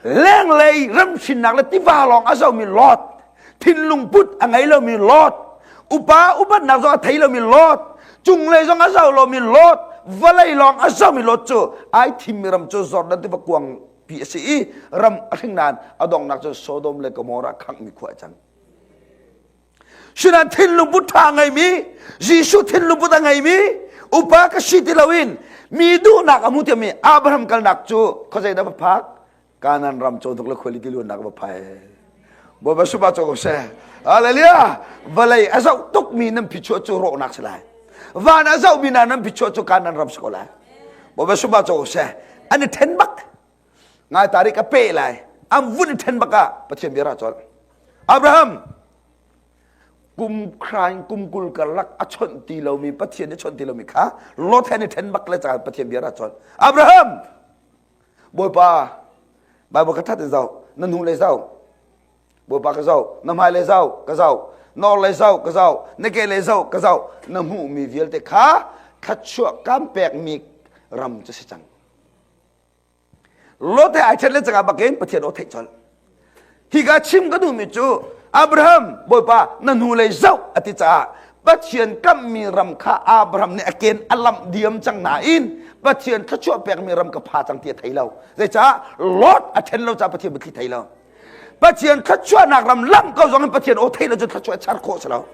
lenglei ramhrinnak le tiva lawng a zohmi Lot, thinlung put a ngei lomi Lot, upa upatnak zong a thei lomi Lot, cunglei zong a zoh lomi Lot, vawlei lawng a zohmi Lot cu ai thimmi ram cu Jordan tiva kuang pi a si i ram a hring nain a donghnak cu Sodom le Gomorrah khanghmi khua a cang. Sinain thinlung put ṭha a ngeimi, Jesuh thinlung put a ngeimi, upa ka si ti loin mi duhnak a hmu tiami Abraham kalnak cu khuazei dah va phak? Kanaan ram cawhnuk le khuali tiluannak va phai. Bawipa suba cho ko seh. Hallelujah. Vawlei a zoh tukmi nan phichuah cu rawhnak si lai. Van a zohmi hna nan phichuah cu Kanaan ram si ko lai. Bawipa suba cho ko seh. An i then bak. Ngai tarik ka pe lai. An vun i then bak ah Pathian bia ra colh. Abraham kum khrain kum kul karlak a chawnh ti lomi Pathian i chawnh ti lomi kha Lot he ni then bak le caan Pathian bia ra colh. Abraham Bawipa Bible ka that in zoh na hnu lei zoh Bawipa ka zoh na hmai lei zoh ka zoh na or lei zoh ka zoh na ke lei zoh ka zoh na hmuhmi vialte kha thluachuah kan pekmi ram cu si cang Lot he ai ṭhen le cangah bakin Pathian aw theih colh Hika chim ka duhmi cu Abraham Bawipa na hnulei zoh a ti caah Pathian kamhmi ram kha Abraham nih a ken a lamh diam cang nain Pathian thluachuah pekmi ram ka pha cang ti a thei lo. Zeicah Lot a ṭhen lo caah Pathian biathli thei lo. Pathian thluachuahnak ram lamh ko zong in Pathian aw thei lo cun thluachuah char khawh si lo.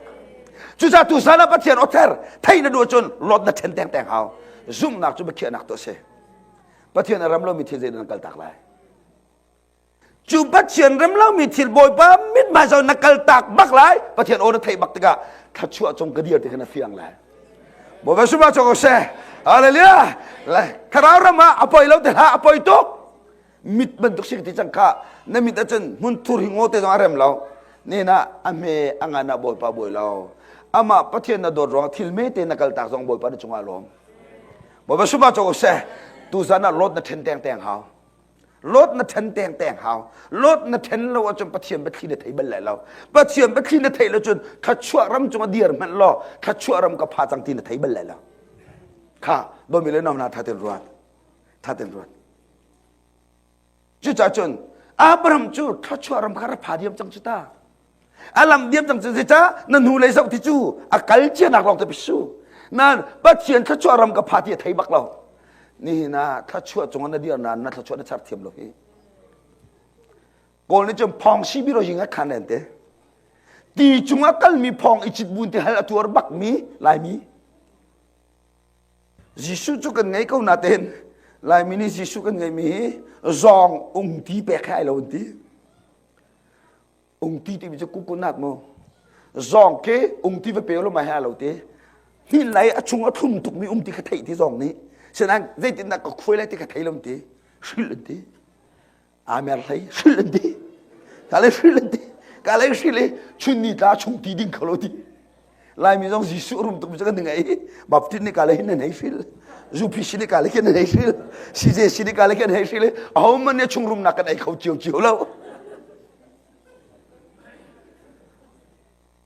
Cucaah tusan ah Pathian aw ther thei na duh cun Lot na ṭhen tengteng hau. Zumhnak cu biakhiahnak tu a si. Pathian a ram lomi thil zeidah na kaltak lai? Cu Pathian rem lomi thil Bawipa mithmai zo na kal tak bak lai Pathian aw na theih bak tikah thluachuah cung ka dir ti kha na fiang lai Bawipa suma cho ko seh Hallelujah thlarau ram ah a poi lo te hlah a poi tuk mit bantuk si ti cang kha na mit ahcun hmun thur hi ngaw te zong a rem lo nena a hme a ngan ah Bawipa bawi lo amah Pathian na dawt ruang thil me te na kal tak zong Bawipa na cungah lawm Bawipa suma cho ko seh tuzan ah lot na then teng teng hau Lot na then teng teng hau. Lot na then lo ahcun Pathian biathli na thei bal lai lo. Pathian biathli na theih lo cun thluachuah ram cung a dir hmanh law thluachuah ram ka pha cang ti na thei bal lai lo. Kha domi le nom hna tha ten ruat. Tha ten ruat. Cucaah cun Abraham cu thluachuah ram kha ra pha diam cang cu ta. A lam diam cang cu zeicah na hnu lei zoh ti cu a kal cianak lawng te pisu. Nan Pathian thluachuah ram ka pha ti a thei bak lo. Nihin ah thluachuah cungah na dir nain na thluachuah na char thiam lo hi. Kawl nih cun phong si biro ying a khan len te. Ti cungah kalmi phong i cit bun ti hal a tuar bakmi Laimi. Jesuh cu kan ngei ko natein Laimi nih Jesuh kan ngeimi hi zawng ungti pek he ai lo an ti. Ungti timi cu kukunat mu. Zawng ke ungti va pe lo ma he lo ti. Hnin lai a chung a thlum tukmi um ti kha theih ti zawng nih. Sinain zeitindah ka khuai lai ti kha thei lo ti. Hrilh an ti. Amer hlei hrilh an ti. Ka le hrilh an ti. Ka le hrilh i chun ni tla chung ti ding kho lo ti. Laimi zong Jesuh rum tuk cu kan ngei. Baptist nih ka le hin nan hei hril. UPC nih ka le khin nan hei hril. CJC nih ka le khin hei hril. Aho man nih chung rumnak kan ei kho cio cio lo.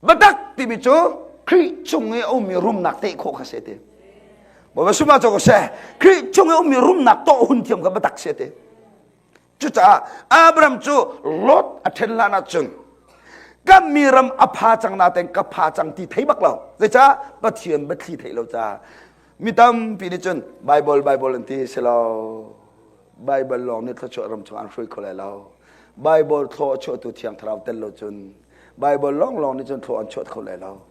Biatak timi cu Khrih chung i a ummi rumnak teh khawh kha si ti. Bawipa suma cu ko seh. Khrih chung i ummi rumnak tawh hun thiam kha biatak si ti. Cucaah Abraham cu Lot a ṭhen hlan ahcun kan mi ram a pha cang natein ka pha cang ti thei bak lo. Zeicah Pathian biathli theih lo caah mi tampi nih cun Bible Bible an ti si lo. Bible lawng nih thluachuah ram chung an hruai kho lai lo. Bible thlaw a chuahtu Thiang Thlarau tel lo cun Bible lawnglawng nih cun thlaw an chuah kho lai lo.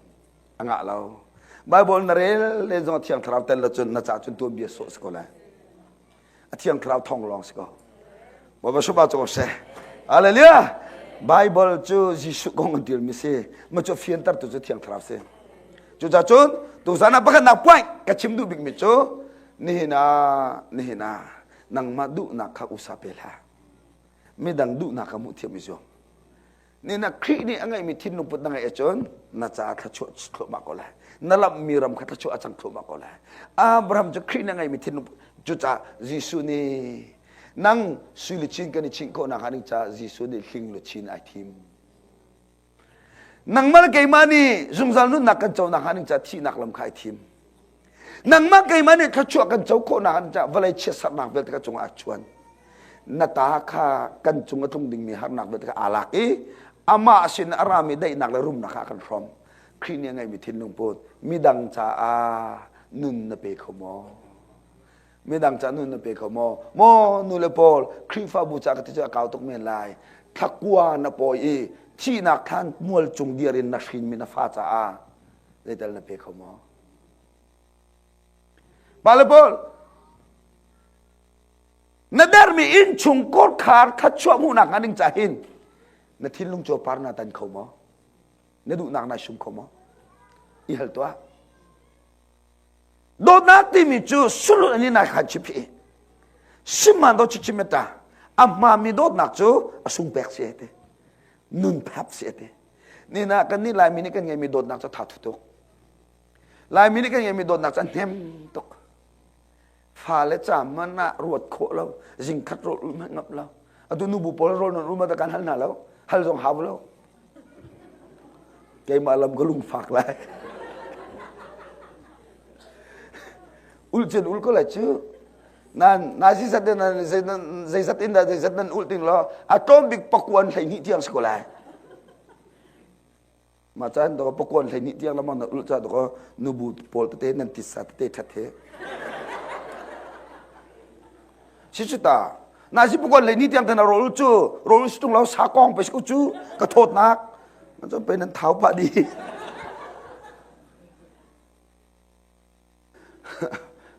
A ngah lo. Bible na rel len zong Thiang Thlarau tel lo cun na ca cun tuanbia sawh si ko lai. A Thiang Thlarau thong lawng si ko. Bawipa supa cu seh. Hallelujah. Bible cu Jesuh kong an tilmi si. Ma cu fiantertu cu Thiang Thlarau si. Cucaah cun tuzan ah pakhatnak point ka chim duh bikmi cu nihin ah nihin ah nangmah duhnak kha usa pe hlah. Midang duhnak kha hmuh thiam i zuam. Nihin ah Khrih nih a ngeihmi thinlung put na ngeih ahcun na caah thluachuah thluahmah ko lai. Na lamhmi ram kha thluachuah a cang thluahmah ko lai. Abraham cu Khrih nih a ngeihmi thinlung cucaah Jesuh nih nang sui luchin kan i chinh khawhnak hnga ding caah Jesuh nih hling luchin ai thim. Nangmah le keimah nih zungzal nunnak kan co nakhnga ding caah thihnak lam kha ai thim. Nangmah keimah nih thluachuah kan co khawh nakhnga ding caah vawlei chiatsernak vialte ka cungah a chuan. Na ta kha kan cung a tlung dingmi harnak vialte kha aa lak i amah sin a rami daihnak le rumnak kha a kan hrawm. Khrih nih a ngeihmi thinlung put midang caah nun na pe kho maw? Midang ca nun na pe kho maw? Maw nu le pawl Khrihfabu ca ka ti cu a kau tuk men lai. Thlakua na pawi i thihnak thlan mual cung dir in na hrinmi na fa caah zeital na pe kho maw? Pa le pawl na dermi innchung kawrkhar khat chuah hmuhnak hnga ding ca hin. Na thinlung cu par na tan kho maw? Na duhnak nai sum kho maw? I hal tuah. Dawtnak timi cu sulul an nai khan chip hi. Simman do chichim ta. A hmami dawtnak cu a sung pek si te. Nun thap si te. Nina kan nih Laimi nih kan ngeimi dawtnak cu tha thu tuk. Laimi nih kan ngeimi dawtnak cu a hnem tuk. Fale ca man ah ruat khawh lo. Zingkhat rawl ul hmanh ngap lo. Atu nubu pawl rawl non ul ma kan hal hna lo. Hal zong hau lo. Keimah lam ka lung fak lai. Ul cun ul ko lai cu. Nan na si zat in zeizat in dah zeizat nan ul ting lo a tlawm bik pakuan 12 tiang si ko lai. Mah caan dawh pakuan 12 tiang lamang na ul ca dawh nubu pawl tete nan titsa tete that he. Si cu ta na si pakuan 12 tiang tan rawl cu rawl si tung lo sa kong pe si ko cu ka thawtnak cun pe nan thau pah di.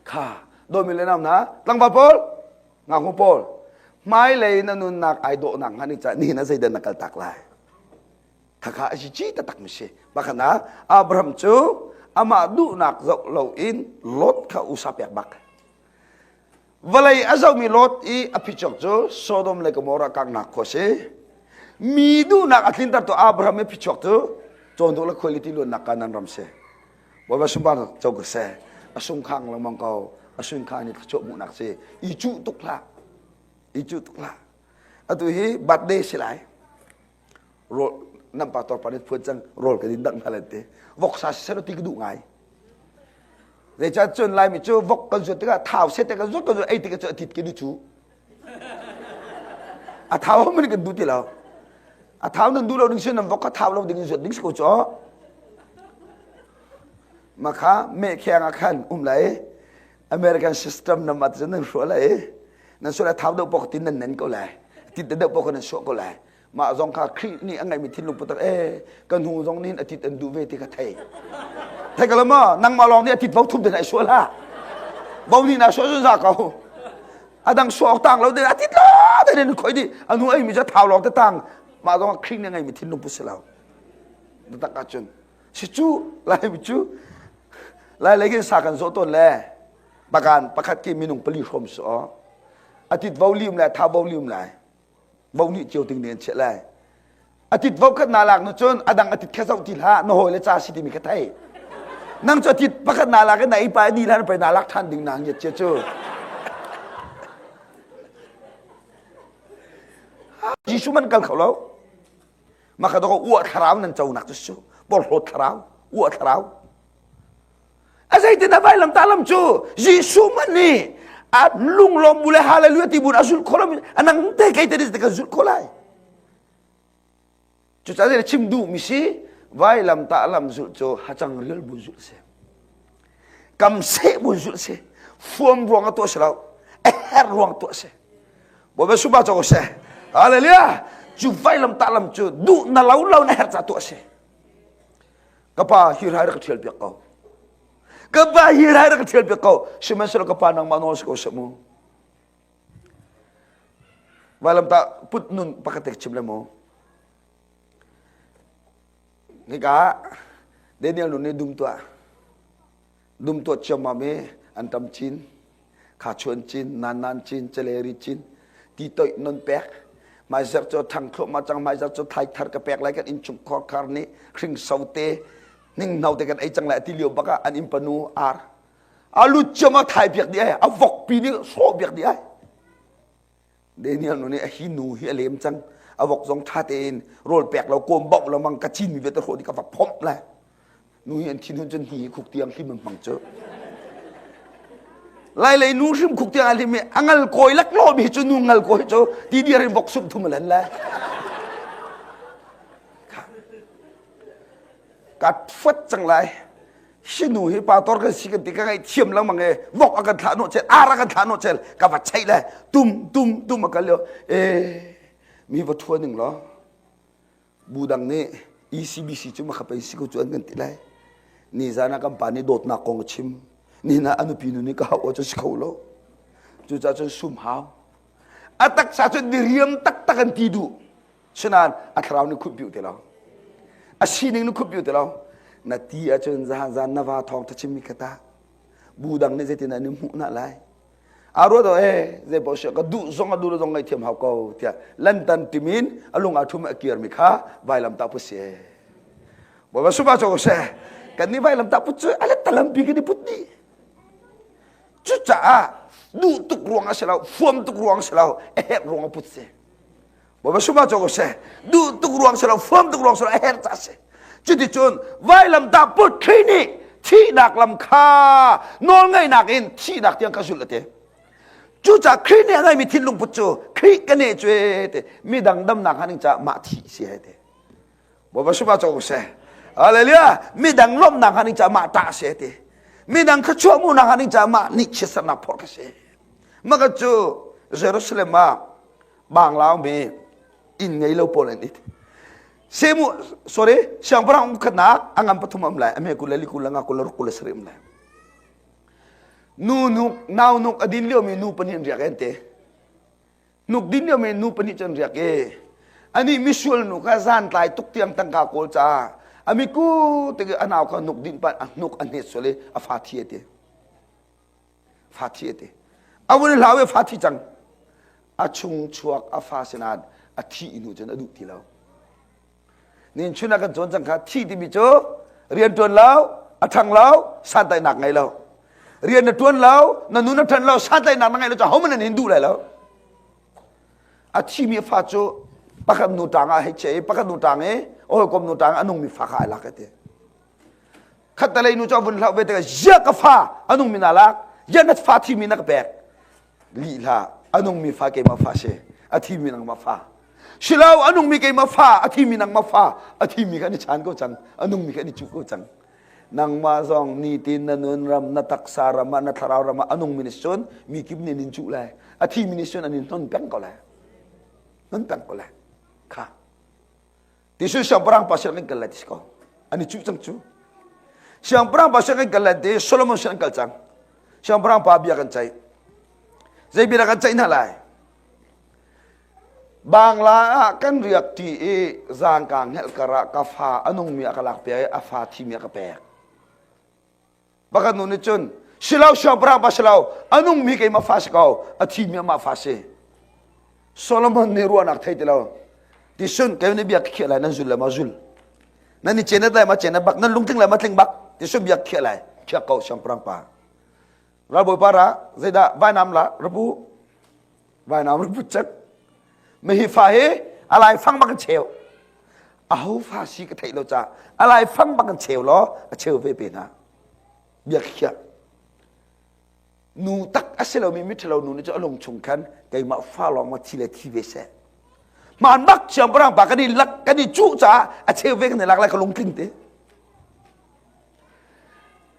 Kha dawmi le nau hna tlangval pawl ngaknu pawl hmailei na nunnak ai dawhnak hnga ning ca nihin ah zeidah na kal tak lai khakha a si ci taktak mi si pakhat ah Abraham cu amah duhnak zoh loin Lot kha usa pek bak vawlei a zohmi Lot i a phichuak cu Sodom le Gomorrah kaknak khua si mi duhnak a tlinter tu Abraham i phichuak cu cawhnuk le khuailiti luannak Kanan ram si Bawipa sunparnak co ko seh. A sungkhang lengmang ko. A sungkhang ni thluachuah hmuhnak si. I cuh tuk hlah. I cuh tuk hlah. Atu hi birthday si lai. Rawl nan pa tor pa nih phuan cang rawl ka din dang hna lan te. Voksa si seh ti ka duh ngai. Zeicah cun Laimi cu vok kan zuat tikah thau set te kan zuat kan zuat ei tikah cu a tit ke du cu. A thau man kan duh ti lo. A thau nan duh lo ding si nan vok kha thau lo ding in zuat ding si ko cu. Makha me kheng ah khan um lai American system nam at nan hruah lai nan sual thau deuh pok tin nan nen ko lai tit deuh pok nan suah ko lai mah zong kha Khrih nih a ngeihmi thinlung putar e ka hnu zong nih a tit an duh ve ti kha thei thei ko ma nangmah lawng nih a tit vo thum te na sual ha bo nih na sual zun za ko a dang suah awk tang lo de a tit lo te ne khoi di a nu ei mi cu thau lawng te tang mah zong Khrih nih a ngeihmi thinlung pu si lo tak ahcun si cu lai cu lai lei kin sa kan zawh tawn le pakan pakhat ki minung pali hrawm su a tit vo lium lai thau vo lium lai vo nih cio ting nen chiah lai a tit vo khat na lak nu cun a dang a tit kha zoh ti hlah na hawi le ca si timi kha thei nang cu a tit pakhat na lak in na ei pa ni hlan pei na lak than ding na ngiat chia cu Jesuh man kal kho lo maka do uah thlarau nan co nak cu su porhlawt thlarau uah thlarau A zeitin a vailam ta lam cu Jesuh man nih a lunglawm bu le hallelujah ti bu a zulh khawh lo a nang te kei te te kan zulh khawh lai. Cucaah chim duh mi si vailam ta lam zulh cu hacang rial bu zulh si. Kam seh bu zulh si. Fuam ruang a tuah si lo. A her ruang tuah si. Bawipa suba cho seh. Hallelujah. Cu vailam ta lam cu duh na lo lo na her ca tuah si. Ka pa hi rai rak ṭhial piak ko. Ka pa hi rai rak ṭhial piak ko. Sihmanhsehlaw ka pa nangmah nawl si ko seh mu. Vailamtah put nun pakhat te chim le mu. Hika Daniel nun nih dum tuah. Dum tuah ciammam i anṭam cin, khachuan cin, nannan cin, celeri cin, ti toih non pek. Hmaizarh cu ṭhang thluahmah cang, hmaizarh cu thai thar ka pek lai kan innchung khuarkhar nih hringso te, hninghno te kan ei cang lai a ti lio bak ah an innpa nu ar a lut ciam a thai piak dih ai, a vokpi nih hrawh piak dih ai. Daniel nu nih a hi nu hi a lem cang a vok zong ṭha tein rawl pek lo kawm bauh lo mang ka cin mi vialte hrawh dih ka va phomh lai nu hi an thinhun cun hi khuk tiang hlim an hmang cu lai lei nu hrim khuk tiang a hlim i a ngal kawi lak lo mi cu nu ngal kawi cu ti dir in vok sum thum a len lai ka fuat cang lai hi nu hi pastor kan si kan ti ka ngaih thiam lengmang e vok a kan thlah nawh chel ar a kan thlah nawh chel ka va cheih le tum tum tum a kal lio e mi va thua ning law bu dang nih ECBC cu makha pei si ko cu an kan ti lai ni zan ah kan pa nih dawtnak kong a chim ni na a nupi nu nih ka hau cu si kho lo cucaah cun sum hau a taksa cu diriam taktak an ti duh. Sinain a thlarau nih khutpiu ti lo. A sining nih khutpiu ti lo. Na ti ahcun zahan zan na va thawng thachimmi kha ta. Bu dang nih zeitin an i hmuh na lai. A ruat e zei paoh ka duh zong a duh zong ngaihthiam hau ko tiah lantan timin a lung a thum a kirmi kha vailamtah put si. Bawipa supa cho seh. Kan nih vailamtah put cu a let talampi kan i put dih. Cucaah duh tuk ruang a si lo, fuam tuk ruang a si lo, a herh ruang a put si. Bawipa supa cho seh. Duh tuk ruang si lo, fuam tuk ruang si lo, a herh ca si. Cuticun vailamtah put Khrih nih thihnak lam kha nawlngaihnak in thihnak tiang ka zulh a ti. Cucaah Khrih nih a ngeimi thinlung put cu Khrih ka neh cu te midang damnak hnga ding caah mah thih si he te. Bawipa supa cho seh. Hallelujah. Midang lawmhnak hnga ding caah mah ṭah si he ti. Midang thluachuah hmuhnak hnga ding caah mah nih chiatsernak phorh ka si. Maka cu Jerusalem ah banglau mi inn ngei lo pawl an it. Semu sorry siangpahrang um khatnak a ngam pathum am lai a me kul le li kul le nga kul le ruk kul le sarih um lai. Nu nuk nau nuk a din lio mi nu pahnih an riak en te. Nuk din lio mi nu pahnih cu an riak i ani misual nu kha zan tlai tuk tiang tangka kawl caah a miku te a nau kha nuk din pa a hnuk a hnet sual i a fa thi a ti. Fa thi a ti. A vun i hlau i fa thi cang. A chung chuak a fa sinain a thih hnu cun a duh ti lo. Nin chun ah kan cawn cang kha thi timi cu rian ṭuan lo, a ṭhang lo, santlaihnak ngei lo. Rian na ṭuan lo, na nun a ṭhan lo, santlaihnak na ngeih lo cu ahohmanh an hin duh lai lo. A thimi a fa cu pakhat nu ṭang ah hei chiah i pakhat nu ṭang i a hawikom nu ṭang ah a nungmi fa kha ai lak a ti. Khattalei nu cu a vun hlauh ve tikah ziah ka fa a nungmi na lak, ziah na fa thimi na ka pek. Lih hlah, a nungmi fa keimah fa si, a thimi nangmah fa. Silo a nungmi keimah fa, a thimi nangmah fa, a thimi kha an i chan ko cang, a nungmi kha an i cuh ko cang. Nangmah zong nitin na nun ram, na taksa ram ah, na thlarau ram ah a nungmi nih cun mi kip nih an in cuh lai. A thimi nih cun an in hnon peng ko lai. Hnon peng ko lai. Kha. Tisu siangpahrang pa sin kan kal lai ti si ko. An i cuh cang cu. Siangpahrang pa sin kan kal lai ti Solomon sin an kal cang. Siangpahrang pa bia kan ceih. Zei bia dah kan ceih hna lai? Bangla ah kan riak ṭi i zaangka hngelh kar ah ka fa a nungmi a ka lak piak i a fa thimi a ka pek. Pakhat nu nih cun silo siangpahrang pa silo a nungmi keimah fa si ko a thimi amah fa si. Solomon nih ruahnak thei ti lo. Tisun kei nih bia khiah lai nan zul le ma zul. Nan i cenet lai ma cenet bak nan lungtling lai ma tling bak tisun bia khiah lai khiah ko siangpahrang pa. Ralbawipa ra zeidah vainam la rapu vainam rapu cek mihi fa hi a lai fang bak in cheu aho fa si ka theih lo ca a lai fang bak in cheu law a cheu ve pe hna bia khiah nu tak a si lomi miṭhalo nu nih cu a lung chung khan keimah fa lawng ma thi le thi ve seh hmaan bak siangpahrang pa kan i lak kan i cuh caah a cheu ve kan i lak lai ka lungtling te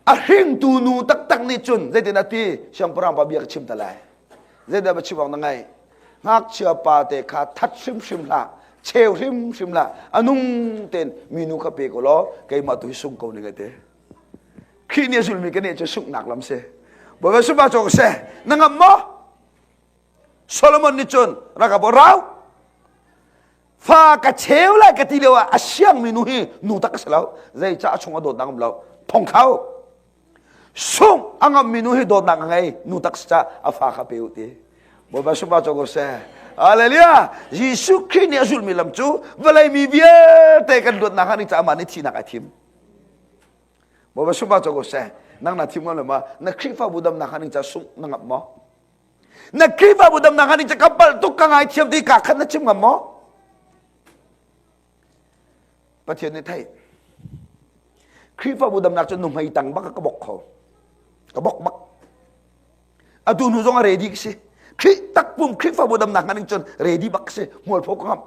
A hringtu nu taktak nih cun zeitin a ti siangpahrang pa bia ka chim ta lai. Zeidah va chim awk na ngaih? Ngakchia pa te kha that hrimhrim hlah, cheu hrimhrim hlah, a nung tein minu kha pe ko law keimah tu hi sung ko ning a ti. Khrih nih a zulmi ka nih cu sunghnak lam si. Bawipa sungpa cawk seh, na ngam maw? Solomon nih cun rak ka rau fa ka cheu lai ka ti lio ah a siangmi nu hi nu tak a si lo zeicah a chung a dawtnak um lo thongkhau sung a ngammi nu hi dawtnak a ngei nu tak si cah a fa kha pe u ti Bawipa sungpa co ko seh Hallelujah Jesuh Khrih nih a zulmi lam cu vawlei mi vialte kan luatnak hnga ding caah amah nih thihnak ai thim Bawipa sungpa co ko seh nang na thim ngam lo ma na Khrihfabu damnak hnga ding caah sungh na ngamh maw Na Khrihfabu damnak hnga ding ka palh tuk ka ngaithiam ti ka khat na chim ngam maw? Pathian nih theih. Khrihfabu damnak cu nuhmei tang bak ka bok kho. Ka bok bak. Atu hnu zong a ready si. Khrih takpum Khrihfabu damnak hnga ding cun ready bak si. Hmualpho ka ngam.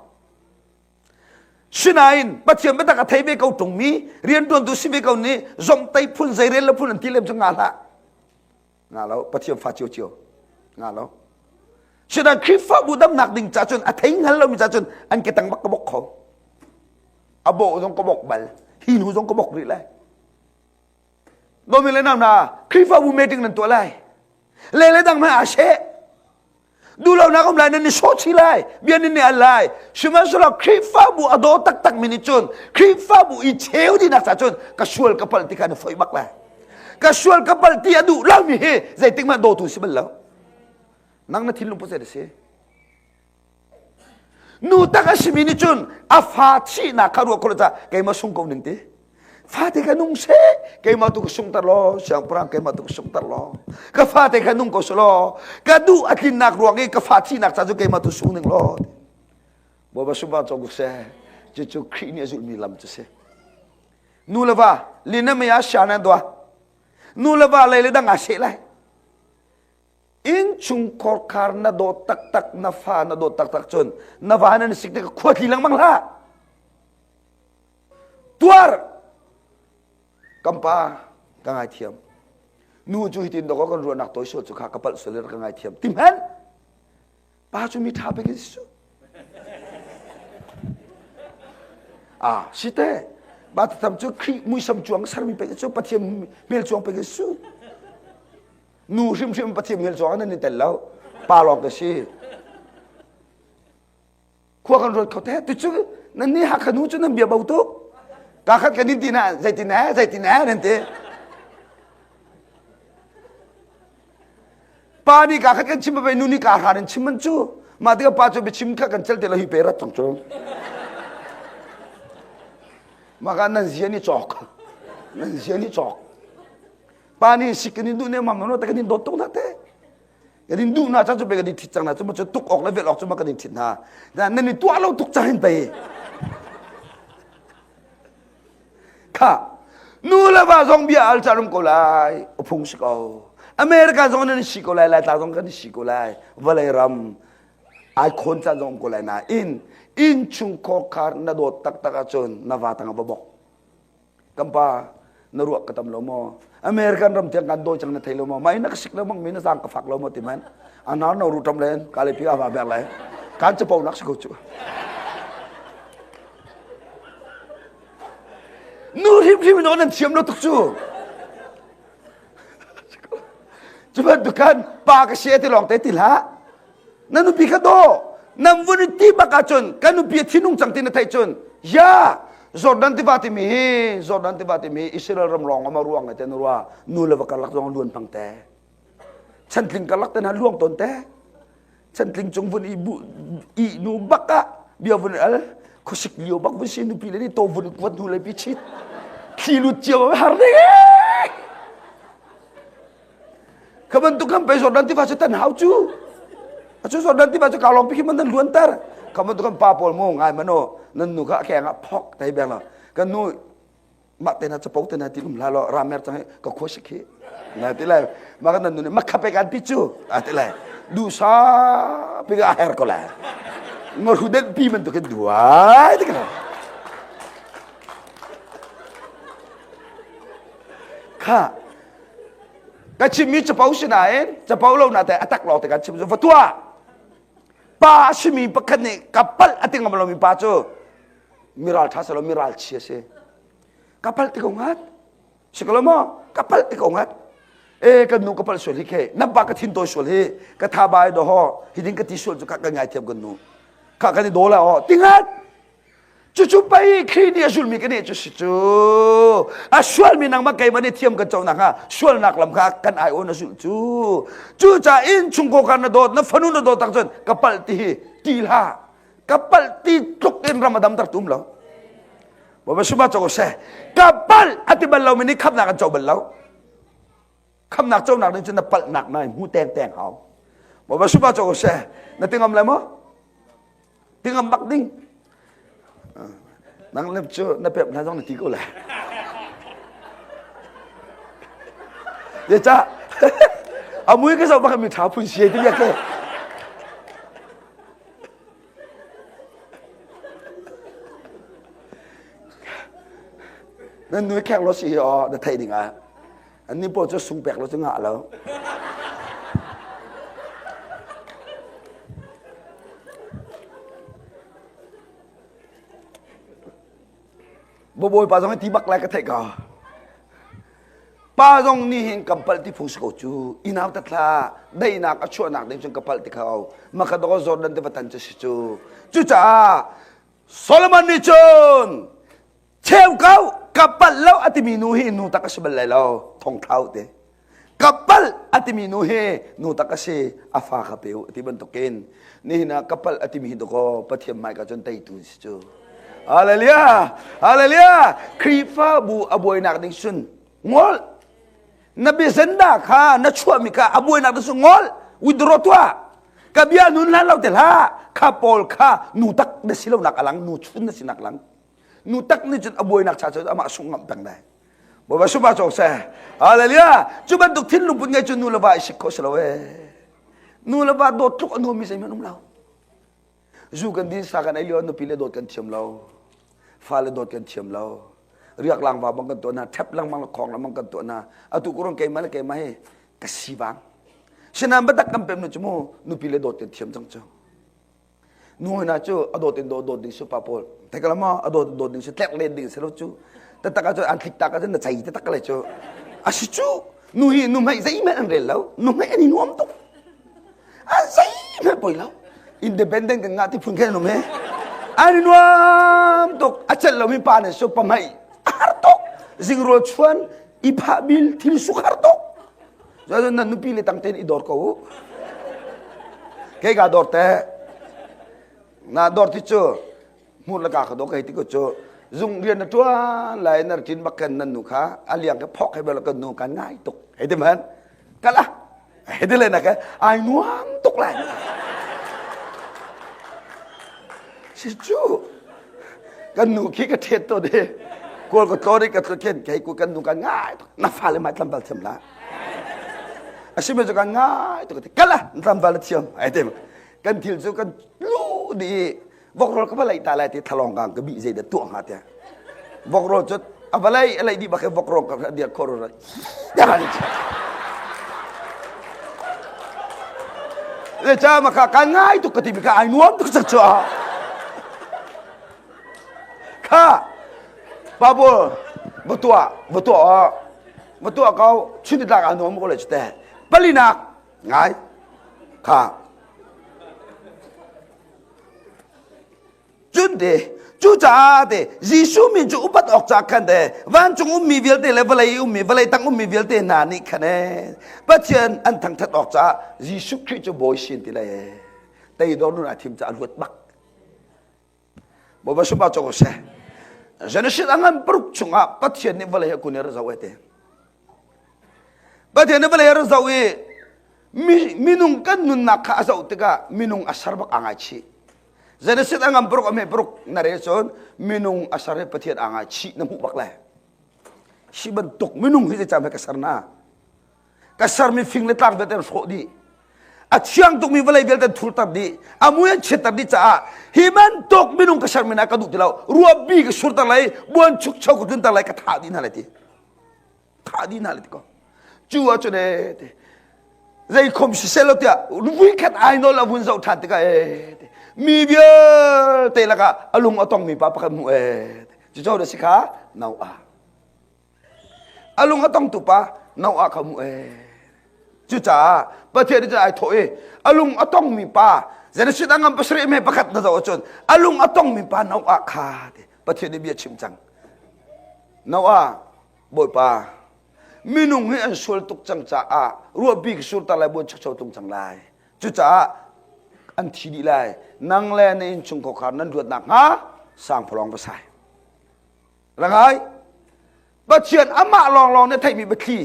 Sinain Pathian biatak a thei ve ko ṭungmi rianṭuantu si ve ko nih zomhtaih phun zeirel le phun an ti lem cu nga hlah. Nga lo, Pathian fa cio cio. Nga lo. Sinain Khrihfabu damnak ding ca cun a thei hngal lomi ca cun an ke tang bak ka bok kho. A bawh zong ka bok bal. Hi hnu zong ka bok rih lai. Domi le nam na Khrihfabu meeting nan tuah lai. Le le dang hmai aa she. Duhlonak um lai nan i sawhchih lai, bia nan i al lai. Sihmanhsehlaw Khrihfabu a daw taktak mi nih cun Khrihfabu i cheu dihnak ca cun ka sual ka palh ti kha na foih bak lai. Ka sual ka palh ti a duh lomi hi zeitik hmanh dawtu si bal lo. Nang na thinlung put zei si? Nu tak a simi nih cun a fa thihnak kha ruah khawh ca keimah sung ko ning ti. Fate kha nung seh, keimah tu ka sungter law, siangpahrang keimah tu ka sungter law. Ka fate kha nung ko seh law, ka duh a tlinnak ruang i ka fa thihnak ca cu keimah tu sung ning law. Bawipa sungpang cawk seh, cucu Khrih nih a zulhmi lam cu si. Nu le va, lin mei ah sha nan dua. Nu le va lei le dang aa seh lai. Innchungkhar khar na dawt taktak, na fa na dawt taktak cun na va nan sik tik khua tli lengmang hlah. Tuar! Kan pa ka ngaithiam. Nu cu hitin dawk kan ruahnak tawi sual cu kha ka palh sual ka ngaithiam. Ti hmanh! Pa cu mi ṭha pek in si cu. Ah, si te. Ba tam cu Khrih muisam cuang sermi pek cu Pathian hmel cuang pek si cu. Nu hrimhrim Pathian hmel cuang nan i tel lo. Pa lawng ka si. Khua kan ruat kho te. Tu cu nan ni Hakha nu cu nan bia bo tuk. Ka khat kan in ti na zeitin eh zeitin eh nan ti. Pa nih ka khat kan chim ve nu nih ka hran in chim man cu. Mah tikah pa cu biachim kha kan cel te lo hi pe rat cang cu. Mah ka nan zia ni cawk. Nan zia ni cawk. Pa nih sik kan in duh ne mam no ta kan in dawt tuk na te. Kan in duh na cang cu pe kan in thit cang na cu cu tuk awk le vel awk cu ma kan in thit hna. Nan i tuah lo tuk cang hin pei. Kha nu le va zong bia al caan um ko lai phung si ko. America zong nan si ko lai lai tla zong kan si ko lai vawlei ram ai khawn caan zong um ko lai nain inn chung khar na dawt taktak ahcun na va tang va bok Kan pa na ruah ka tam lo maw? American ram tiang kan dawi cang na thei lo maw? Mai na ka sik lo mang mi na zang ka fak lo maw ti man. Anar no ru tam len ka le pi ava ber lai. Kan chapo nak si ko chu. Nu hrim hrim no nan thiam lo tuk cu. Cu bantuk khan pa ka si ti lawng te ti hlah. Na nupi kha daw. Nan vun i ti bak ahcun kan nupi a thinung cang ti na theih cun ya Jordan tiva timi hi Jordan tiva timi hi Israel ram lawng ama ruang te na rua nu le va karlak zong luan pang te chantling karlak te na luang ton te chantling cung vun i bu i nu bak ah bia vun al khuasik lio bak vun si nupi le ni to vun kuat hnu le pi chit thli lut cio har ding Kha bantuk kan pei Jordan tiva cu tan hau cu. A cu Jordan tiva cu ka lawng pi khi man nan luanter. Kha bantuk kan pa pawl mu ngai mano nan nu kha a keng ah phok tai beng la. Kan nu mah te na capo te na ti um hla lo ramer cang ka khua sik hi. Na ti lai ma kan nan nu nih makha pe kan pi cu a ti lai. Du sa pi ka her ko lai. Ngor hu den pi man tu kan duai ti ka. Kha ka chimmi capo si nain capo lo na te a tak lawng te kan chim cu va tuah pa a simi pakhat nih ka palh a ti ngam lomi pa cu miral ṭha si lo miral chia si ka palh ti ko ngat si ko lo maw ka palh ti ko ngat e kan nu ka palh sual hi khe nan pa ka thin tawi sual hi ka tha bai do ho hi ding ka ti sual cu ka kan ngai thiam kan nu kha kan i daw la ho ti ngat Cucu pei Khrih nih a zulmi kan nih cu si cu. A sualmi nangmah keimah nih thiam kan co nakhnga sualnak lam kha kan ai awn a zulh cu. Cucaah inn chungkaw kha na dawt, na fanu na dawt tak cun ka palh ti hi ti hlah. Ka palh ti tluk in ram a damter tum lo. Bawipa suma co seh. Ka palh a ti bal lomi nih khamnak an co bal lo. Khamnak conak ding cun na palhnak na hmu teng teng hau. Bawipa suma co seh. Na ti ngam lai maw? Tingam bak ding. Nang lep cu na pep hna zong na ti ko lai. Ye cha amui ka zo bak mi tha phun sie ti ya ke. Nan nui khek lo si o na thei ding ah. An ni pawl cu sung pek lo cu ngah lo. Bawipa zong ti bak lai ka theih ko. Pa zong nih hin kan palh ti phung si ko cu. I nau tatla daihnak a chuahnak ding cun ka palh ti kho. Maka doko Jordan tiva tan cu si cu. Cucaah Solomon nih cun cheu ko ka palh lo a timi nu hi nu tak a si bal lai lo thong thlau te. Ka palh a timi nu hi nu tak a si a fa kha pe u ti bantukin nihin ah ka palh a timi hi dakaw Pathian hmaika cun teitu si cu. Hallelujah! Hallelujah! Khrihfabu a buainak ding sun ngol. Na biazenda kha na chuahmi kha a buainak ding sun ngol. Withdraw tuah. Ka bia nun hlan lo te hlah. Kha pawl kha nu tak na si lo nak alang, nu chun na si nak lang. Nu tak nih cun a buainak cha cun amah sung ngam peng dai. Bawipa sumah cawk seh. Hallelujah! Cu bantuk thinlung put ngei cu nu le va i sik kho si lo ee. Nu le va dawt tluk a nuammi zeihmanh um lo. Zu kan din sa kan ei lio nupi le dawt kan thiam lo. Fale dawt kan thiam lo. Riak lang va bang kan tuah na, thep lengmang le khong lengmang kan tuah na. Atu kurang keimah le keimah hi ka si bang. Sinain biatak kan pem nu cu mu nupi le dawt kan thiam cang cu. Nu hna cu a dawt in dawt dawt ding si pa pawl. Thei ma a dawt dawt ding si tlek len ding si lo cu. Tatak ah cun an thlik tak ah cun na chei tatak le cu. A si cu nu hi nu hmai zeihmanh an rel lo. Nu hmai an i nuam tuk. An zeihmanh poi lo. Independent kan ngah ti phun khen um he. An i nuam tuk. A celh lomi pa nih su pamhei a har tuk. Zingrawl chuan i phah bil thil suk har tuk. Cun nan nupi le tang tein i dor ko u. Kei ka dor te. Na dor ti cu hmur le ka ka do kai ti ko cu zung rian na tuan lai na rin bak kan nan nu kha a liang ka phok he bel kan nu kan ngai tuk hei ti man kala hei ti le na ka ai nuam tuk lai si cu kan nu khi ka thet to de kawl ka tlo ka tlo khen kai ku kan nu kan ngai tuk na fale mai tlambal thiam la asime cu kan ngai tuk kala tlambal thiam ai te kan thil cu kan lu di Vokrawl ka va leih ta lai ti thalong gang ka bih zei dah tuah hnga tiah. Vokrawl cu a va lei a lei dih bak hi vokrawl ka dir khor ra. Le cha ma kha ka ngai tuk ka ti mi kha ai nuam tuk cak chu a. Kha Bible va tuah va tuah va tuah ko chun tlak a nuam ko le chute. Palinak ngai kha Cun te cucaah te Jesuh min cu upat awk ca khan te vancung ummi vialte le vawlei ummi vawlei tang ummi vialte hna nih khan e Pathian an thangthat awk caah Jesuh Khrih cu bawi sin ti lai e teidor nun a thim caah luat bak Bawipa sumah cawk seh Genesis a ngan paruk chungah Pathian nih vawlei a kun i ra zoh e te Pathian nih vawlei a ra zoh i minung kan nunnak kha a zoh tikah minung a ser bak aa ngaichih. Genesis a ngam paruk a hme paruk na rel cun minung a ser hi Pathian aa ngaichih na hmuh bak le. Hi bantuk minung hi zeicah ka ser na? Ka sermi fing le tlang vialte an hrawh dih. A thiang tukmi vawlei vialte an thurter dih. A mui an chiatter dih caah hi bantuk minung ka sermi na ka duh ti lo. Ruahbi ka surter lai, buan chukcho ka tlunter lai, ka thah dih hna lai ti. Thah dih hna lai ti ko. Cu ahcun ee ti zei khom siseh lo tiah vuikhat ai nawl a vun zoh ṭhan tikah ee ti mi vialte lakah a lung a tongmi pa pakhat hmuh ee ti cu na si kha Noah a lung a tongtu pa Noah kha hmuh ee cucaah Pathian nih cun ai thawh i a lung a tongmi pa Genesis a ngam pasarih me pakhat na zoh ahcun a lung a tongmi pa Noah kha ti Pathian nih bia chim cang Noah Bawipa minung hi an sual tuk cang caah ruahpi ka surter lai buan chukcho tung cang lai cucaah an thi dih lai nang le na innchung khawkhar nan luat nakhnga sangphalawng va sai langai Pathian amah lawnglawng nih theihmi biathli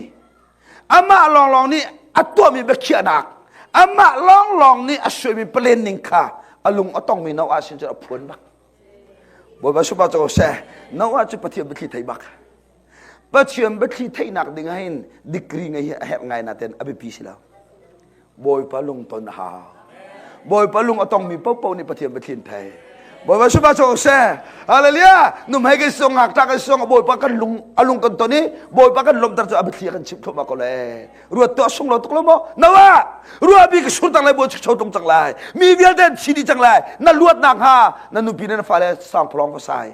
amah lawnglawng nih a tuahmi biakhiahnak amah lawnglawng nih a suaimi plan ning kha a lung a tongmi Noah sin cun a phuan bak Bawipa supa co seh Noah cu Pathian biathli thei bak Pathian biathli theihnak ding ah hin degree ngei hi a herh ngai naten a biapi si lo Bawipa lungton a hau. Bawipa lung a tongmi paohpaoh nih Pathian biathlin thei. Bawipa sumah cho seh. Hallelujah. Num hei kan song ngak ta kan song Bawipa kan lung a lung kan ton i Bawipa kan lomter cu a biathli kan chim thluahmah ko le. Ruat tu a sung lo tuk lo maw? Noah! Ruah bi ka sur tang lai bawi chuk tung cang lai. Mi vialte an thi dih cang lai. Na luatnak hnga na nupi le na fale sangphalawng va sai.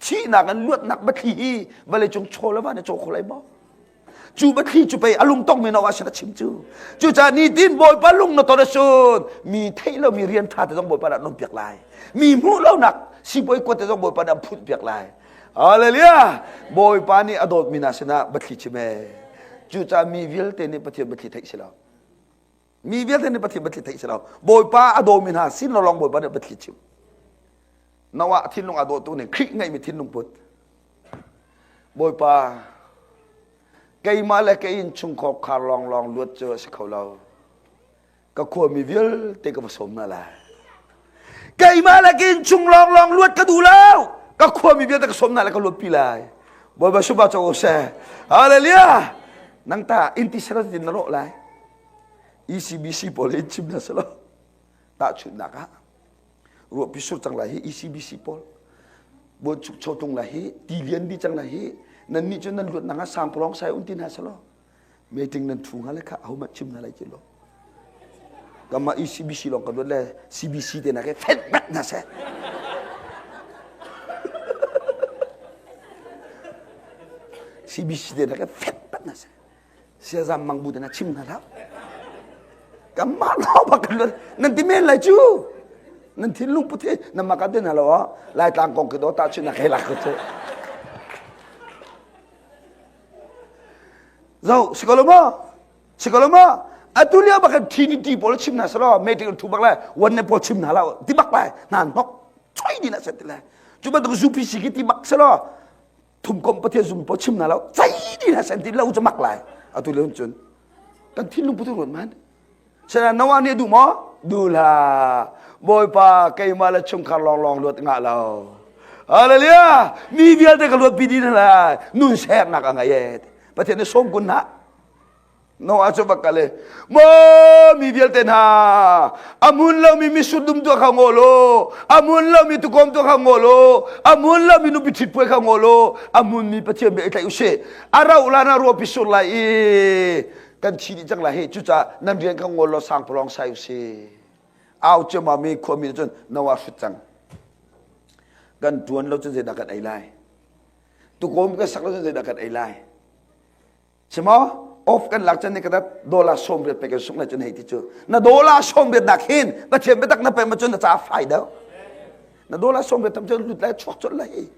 Thihnak in luatnak biathli hi vawlei cung chaw le va na caw kho lai maw? Cu biathli cu pei a lungtong mi Noah sin a chim cu. Cucaah nitin Bawipa lung na ton ahcun mi theih lomi rian ṭha te zong Bawipa nih an umpiak lai. Mi hmuh lonak sibawi kuat te zong Bawipa nih an phunpiak lai. Hallelujah! Bawipa nih a dawtmi hna sinah biathli chim ee. Cucaah mi vialte nih Pathian biathli theih si lo. Mi vialte nih Pathian biathli theih si lo. Bawipa a dawmi hna sin lawng Bawipa nih biathli chim. Noah thinlung a dawtu nih Khrih ngeihmi thinlung put. Bawipa, keimah le ka innchungkhar khar lawnglawng luat cu a si kho lo. Ka khuami vialte ka va sawm hna lai. Keimah le ka innchung lawnglawng luat ka duh lo. Ka khuami vialte ka sawm hna lai ka luatpi lai. Bawipa suba co seh. Hallelujah. Nang ta inti sera tin na rawh lai. ECBC pawl in chim na selo. Tahchunhnak ah ruahpi sur cang lai hi ECBC pawl buanchuk chotung lai hi ti lian di cang lai hi nan nih cu nan luat nang ah sangpalawng sai un ti hna selaw meeting nan thu hnga le kha ho mah chim hna lai ci lo kama ECBC lawng kan luat le CBC te na ke fet bat hna seh CBC te na ke fet bat hna seh siazam mang bu te na chim hna hlah kanmah lawng bak kan nan ti men lai cu nan thinlung put hi nan mah kan ti hna lo laitlang kong khi do ta chun na ke lak ko cu zo si ko lo ma si ko lo ma atu lio bak trinity pawl chim hna selo meeting thu bak lai one ne pawl chim hna lo ti bak lai hna hnok choi din a set ti lai cu bantuk UPC ki ti bak selo thumkomh pathian zum po chim na lo cai di na sen ti lo chu mak lai atu le cun kan thinlung putu ruat man sena nawa nih du maw du la bawipa keimah le chungkhar lawng lawng luat ngah lo hallelujah mi vialte ka luat pi din la nun sernak a ngei e pathian nih som kun na Noah cu va kal i maw mi vialte hna a hmun lomi mitsur dum tuah kha ngol u a hmun lomi tukom tuah kha ngol u a hmun lomi nupi ṭhit puai kha ngol u a hmunmi Pathian bia i tlaih u sih a rauh lan ah ruahpi sur lai i kan thi dih cang lai hi cucaah nan rian kha ngol law sangpalawng sai u sih au ciammam i khuami cun Noah hrut cang kan ṭuan lo cun zeidah kan ei lai tukom kan sak lo cun zeidah kan ei lai Simo off kan lak chan ni ka dollar 90 pe kan sung lai cun hei ti cu na dollar 90 nak hin Pathian biatak na pe ma cun na ca fai deuh na dollar 90 tam cun lut lai chuak cun lai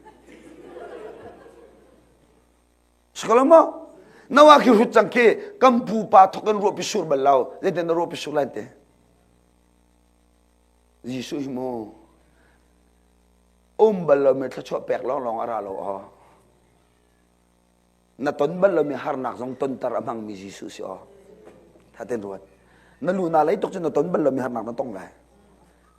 Sikolo mo nawa khi hrut cang khi kan pupa thok in ruah pi sur bal lo zeitin na ruah pi sur lai te Jesuh hi mu um bal lo mi thluachuah pek lawng lawng a ra lo aw Na ton bal lomi harnak zong tonter a hmangmi Jesuh si aw. Thaten ruat. Na lu na lei tuk cu na ton bal lomi harnak na tong lai.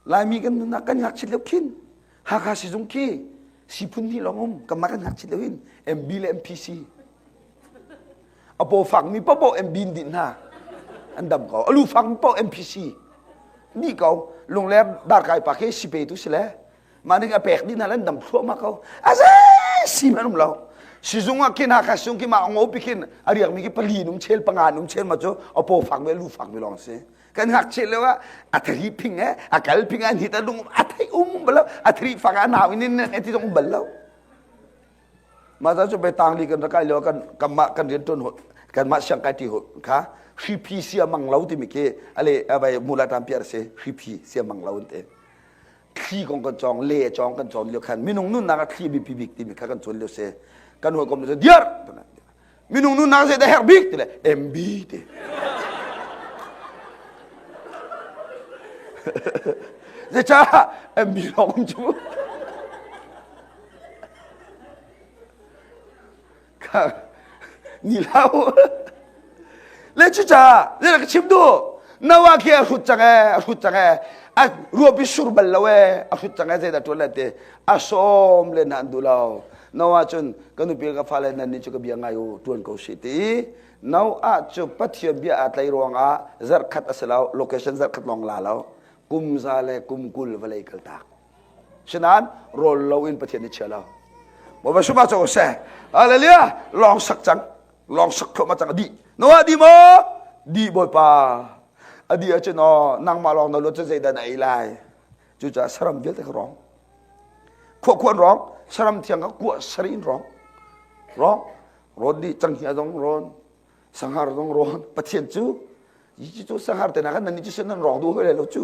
Laimi kan nunnak kan ngakchit lio khin Hakha sizung khi siphun hnih lawng um kanmah kan ngakchit lio hin MB le MPC a paw fakmi paoh MB in dinh hna an dam ko a lu fakmi paoh MPC ni ko lungler darkai pa khi sipe tu si le mah nih a pek dih hna le an dam thluahmah ko a zei si hmanh um lo sizung ah khin Hakha sizung khi mah ngo pi khin a riakmi khi pali num chel panga num chel ma cu a paw fak mi lu fak mi lawng si kan ngakchia lio ah a thari phing eh a kal phing an hit a lung a thei um bal lo a thari fak a nau in in ti zong um bal lo mah cu pe tang li kan rak kai lio kan kanmah kan rian tuan kanmah siang kai ti kha hriphi sia mang lo timi khi ale abai mula tam piar se hriphi sia mang lo an te thli kong kan cawng le cawng kan cawn lio khan minung nunnak ah thli biapi bik timi kha kan cawn lio si kan hawikom cu diar minung nunnak zei dah herh bik ti le MB ti zeicah MB lawng um cu ni hlah le cucaah zei ka chim duh Noah khi a hrut cang ee a hrut cang ee a ruapi sur bal lo ee a hrut cang ee zeidah ṭuan le ti a sawm le na an duh lo Noah cun ka nupi ka fale nan nih cu ka bia ngai u ṭuan ko sih ti Noah cu Pathian bia aa tlai ruangah zarhkhat a si lo location zarhkhat lawng la lo kum za le kum 20 vawlei kaltak Sinain rawl lo in Pathian nih chia lo. Bawipa sumah co seh. Hallelujah. Lawng sak cang. Lawng sak thluahmah cang a dih. Noah di maw? Di Bawipa. A di ahcun aw nangmah lawng na luat cu zeidah na ei lai? Cucaah saram vialte kha rawng. Khuah khuan rawng, saram thiang kha kuah sari in rawng. Rawng. Rawn dih canghngia zong rawn. Sanghar zong rawn Pathian cu yi cu sanghar te na kan nan cu nan rawng duh hoi lai lo cu.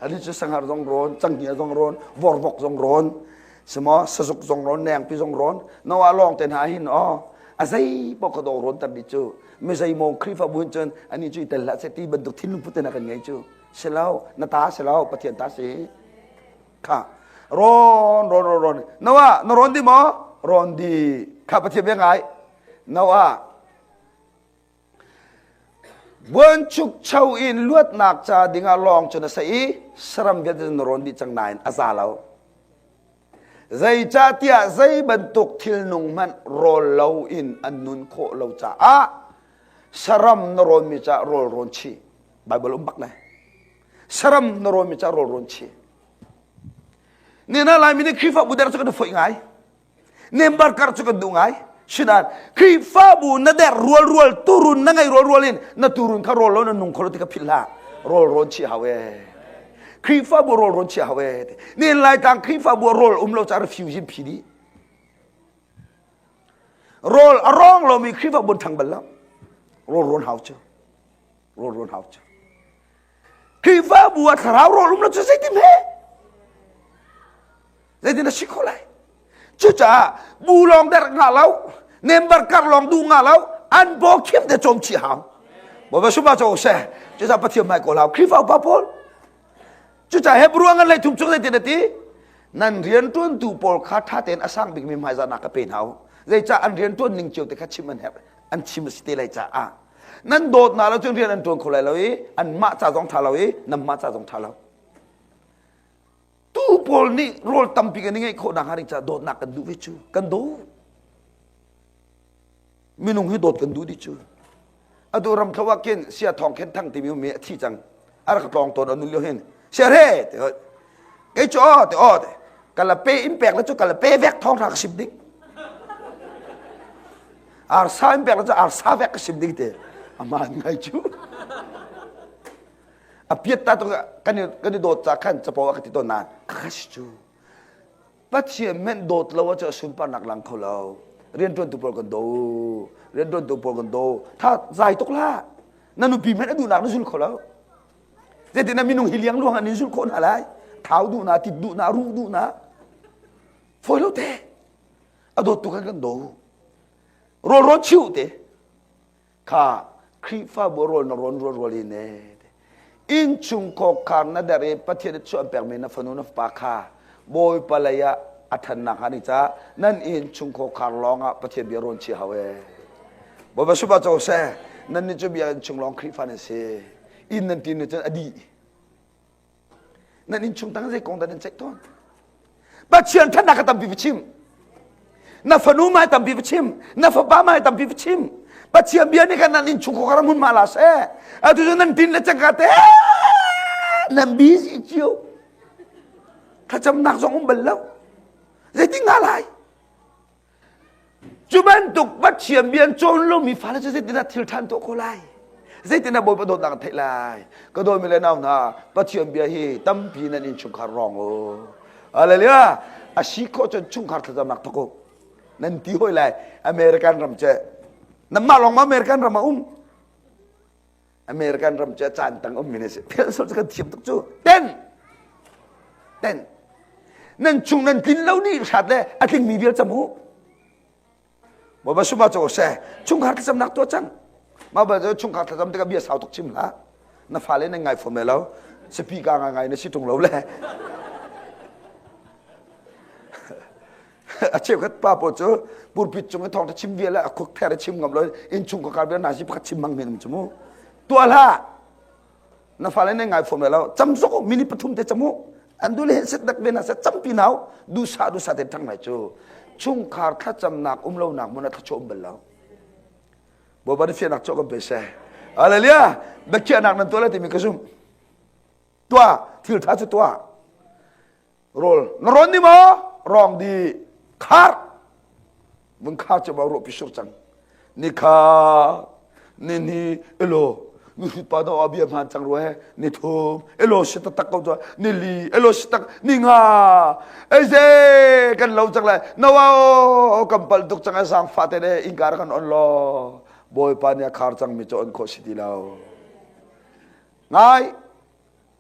Ani cu sanghar zong rawn, canghngia zong rawn, vorvok zong rawn, simo sazuk zong rawn, nengpi zong rawn. Noah lawng te hna hin o a zei paoh ka dawng rawn tar dih cu. Mi zeimaw Khrihfabu hin cun ani cu i tel hlah seh ti bantuk thinlung put in a kan ngei cu. Si lo, na ta si lo, Pathian ta si. Kha rawn rawn rawn rawn. Noah na rawn di maw? Rawn di. Kha Pathian bia ngai. Noah Buanchukcho in luatnak ca dingah lawng cu na sa i saram vialte na rawn dih cang nain a za lo. Zeicahtiah zei bantuk thilnung hmanh rawl lo in an nun khawh lo caah saram na rawnmi caah rawl rawn chih. Baibal um bak le. Saram na rawnmi caah rawl rawn chih. Nina Laimi nih Khrihfabu der cu kan i foih ngai. Nembar kar cu kan duh ngai. Sinain Khrihfabu na der rual rual turun na ngei rual rual in na turun kha rawl lo na nung kho lo ti kha philh hlah. Rawl rawn chih hau ee. Khrihfabu rawl rawn chih hau ee. Nin Laitlang Khrihfabu rawl um lo ca refugee phi dih. Rawl a rawng lomi Khrihfabu an ṭhang bal lo. Rawl rawn hau cu. Rawl rawn hau cu. Khrihfabu ah thlarau rawl um lo cu zeitin he? Zeitin a si kho lai? Cucaah bu lawng der nga lo, member kar lawng duh nga lo, an bo khim te cawm chih hau. Bawipa suma cho seh. Cucaah Pathian hmai kawl hau. Khrihfa upa pawl. Cucaah Hebrew ngan lei thum chung zeitin a ti? Nan rianṭuantu pawl kha ṭha tein a sang bikmi hmaizahnak ka pe hna u. Zeicah an rianṭuan ning cio te kha chim an herh. An chim a si te lai caah. Nan dawtnak lo cun rian an ṭuan kho lai lo i anmah ca zong ṭha lo i nanmah ca zong ṭha lo. Tu pawl nih rawl tampi kan i ngeih khawh nakhnga ding caah dawtnak kan duh ve cu. Kan dawt. Minung hi dawt kan duh dih cu. Atu ram thlo ah khin sia thawng khen thang timi mi a thi cang. A rak tlawng tawn a nun lio hin. Sia re ti hoi. Kei cu aw ti aw ti. Kala pe in pek le cu kala pe vek thawng tha ka sim ding. Arsa in pek le cu arsa vek ka sim ding te. Aman ngai cu. A piat ta tu kan i kan i dawt ca khan capo a ka ti tawn nain ka si cu. Pathian menh dawt lo ahcun a sunparnak lang kho lo. Rianṭuantu pawl kan do. Rianṭuantu pawl kan do. Tha zai tuk hlah. Na nupi hmanh a duhnak na zul kho lo. Zeitin na minung hi liang luang an in zul khawh hna lai. Thau duh na, tit duh na, ruh duh na. Fawi lo te. A dawt tu kan kan do. Rawl rawn chiu te. Kha Khrihfabu rawl na rawn rual rual in ee. Innchung khawkhar na der i Pathian nih chuah pekmi na fanu na fapa kha Bawipa lei ah a ṭhannak hnga ding caah nan innchung khawkhar lawng ah Pathian bia rawn chia hau ee. Bawipa supa co seh. Nan nih cu biakinn chung lawng Khrihfa nan si. Inn nan ṭin cun a dih. Nan innchung tang zei kong dah nan ceih tawn? Pathian ṭhatnak ka tampi va chim. Na fanu mai tampi va chim. Na fapa mai tampi va chim. Pathian bia nih khan nan innchung khawkhar hmun ma la seh. Atu cu nan tin le cangka te nan busy cio. Thlacamnak zong um bal lo. Zeitin nga lai? Cu bantuk Pathian bia an cawn lomi fale cu zeitindah thil ṭhan tuah khawh lai? Zeitindah Bawipa dawtnak an theih lai? Ka dawtmi le nau hna, Pathian bia hi tampi nan innchungkhar rawng u. Hallelujah! A si khawh cun chungkhar thlacamnak thawk u. Nan ti hoi lai American ram cu nanmah lawng ma American ram a um? American ram cu a caan tang ummi na si. Phel sol cu kan thiam tuk cu. Ten! Ten! Nan chung nan tlin lo ni hrat le a tlingmi vial cam u. Bawipa suma cu seh chungkhar thlacamnak tuah cang. Mah bal cu chungkhar thlacam tikah bia sau tuk chim hlah. Na fale nan ngai fom lo. Speaker ngai ngai na si tung lo le. A cheukhat pa pawl cu pulpit cung i thawngṭha chim vial a khuk ther i chim ngam lo inn chung ka kar vial na si pakhat chim mang men um cu mu. Tuah hlah. Na fale nan ngai fom lo. Cam zok u minute pathum te cam u. An du le hen set dak ve na set campi nau dusa dusa te ṭhang lai cu. Chungkhar thlacamnak um lo nak mun a thlachuah um bal lo. Bawipa nih fiannak cawh kan pe seh. Hallelujah. Biakhiahnak nan tuah lai timi ka zumh. Tuah. Thil ṭha cu tuah. Rawl na rawn di maw? Rawng di. Khar. Vun khar cu ma ruah pi sur cang. Ni kha ni ni elo. Mihrut pa no bia hmaan cang rua he ni thum elo si taktak ko tuah ni li elo si tak ni nga eze kan lo cang lai Noah o kan pal tuk cang sang fa te ne ingkar kan on lo Bawipa nih a khar cang mi cu on khawh si ti lo ngai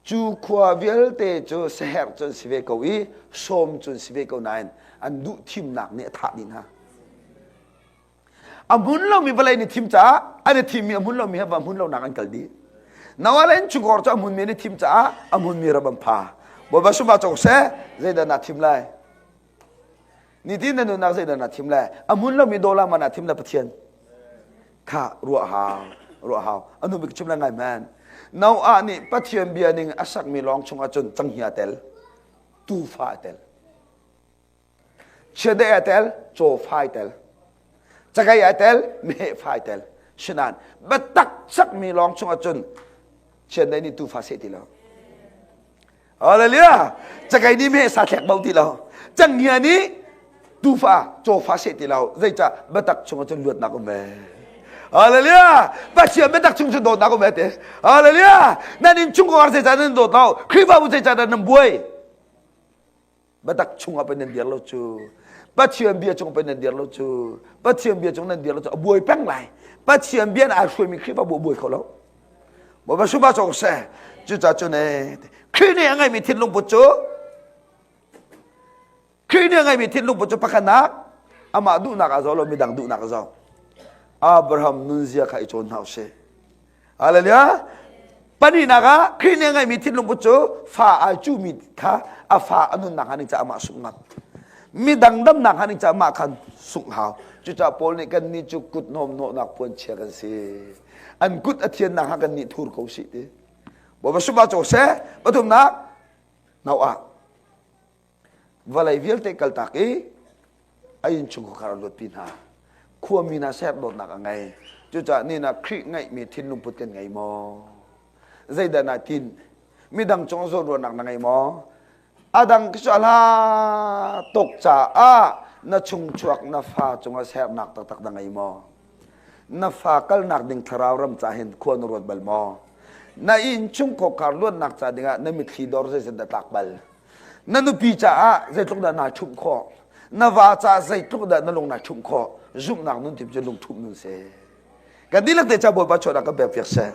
cu khua vialte cu saherh cun si ve ko i sawm cun si ve ko nain an duh thimnak nih a thah dih hna A hmun lomi vawlei nih thim caah an i thimmi a hmun lomi he va hmun lonak an kal dih. Noah le innchungkhar cu a hmunmi an i thim caah a hmunmi ram an pha. Bawipa sumah cawk seh, zeidah naa thim lai? Nitin na nunnak zeidah naa thim lai? A hmun lomi dawla ma naa thim lai Pathian? Kha ruah hau, ruah hau. A nu bik chim lai ngai man. Noah nih Pathian bia ning a sakmi lawng chungah cun canghngia tel, tuufa a tel. Chiandeih ai tel, caw fai tel. Cakei ai tel, meheh fai tel. Sinain biatak sakmi lawng chungah cun chiandeih nih tuufa seh ti lo. Hallelujah! Cakei nih meheh sa thlek bo ti lo. Canghnia nih tuufa, cawfa seh ti lo. Zeicah biatak chungah cun luatnak um ve. Hallelujah! Pathian biatak chung cun dawtnak um ve te. Hallelujah! Nan inn chungkhar zeicah nan dawt lo? Khrihfabu zeicah nan buai? Biatak chungah pei nan dir lo cu. Pathian bia cung pei nan dir lo cu. Pathian bia cung nan dir lo cu a buai peng lai. Pathian bia na ai hruaimi Khrihfabu a buai kho lo. Bawipa supa cawk seh. Cucaah cun ee Khrih nih a ngeimi thinlung put cu Khrih nih a ngeimi thinlung put cu pakhatnak amah duhnak a zoh lo midang duhnak a zoh. Abraham nunzia kha i cawn hna usih. Hallelujah. Pahnihnak ah Khrih nih a ngeihmi thinlungput cu fa ai cuhmi kha a fa a nunnak hnga ding caah amah sungh ngam. Midang damnak hnga ding caah mah khan sungh hau. Cucaah Paul nih kannih cu kut hnawmhnawhnak puanchia kan si. An kut a thiannak hnga kannih thur ko sih ti. Bawipa sumah caw seh. Pathumnak, Noah. Vawlei vialte kaltak i a innchungkhar a luatpi hna. Khuami hna serh dawtnak a ngei. Cucaah ni ah Khrih ngeihmi thinlung put kan ngei maw? Zeidah naa tinh? Midang cung zawnruahnak na ngei maw? A dang cu a hla tuk caah na chungchuak na fa cungah sernak taktak na ngei maw? Na fa kalnak ding thlarau ram ca hin khua na ruat bal maw? Na innchungkhar luatnak ca dingah na mitthli dor zeizat dah tlak bal? Na nupi caah zeitluk dah naa ṭhumh khawh? Na va caah zeitluk dah na lung naa ṭhumh khawh? Zumhnak nun tim cu lungṭhumh nun si. Kan dihlak te ca Bawipa chuahnak kan pek piak seh.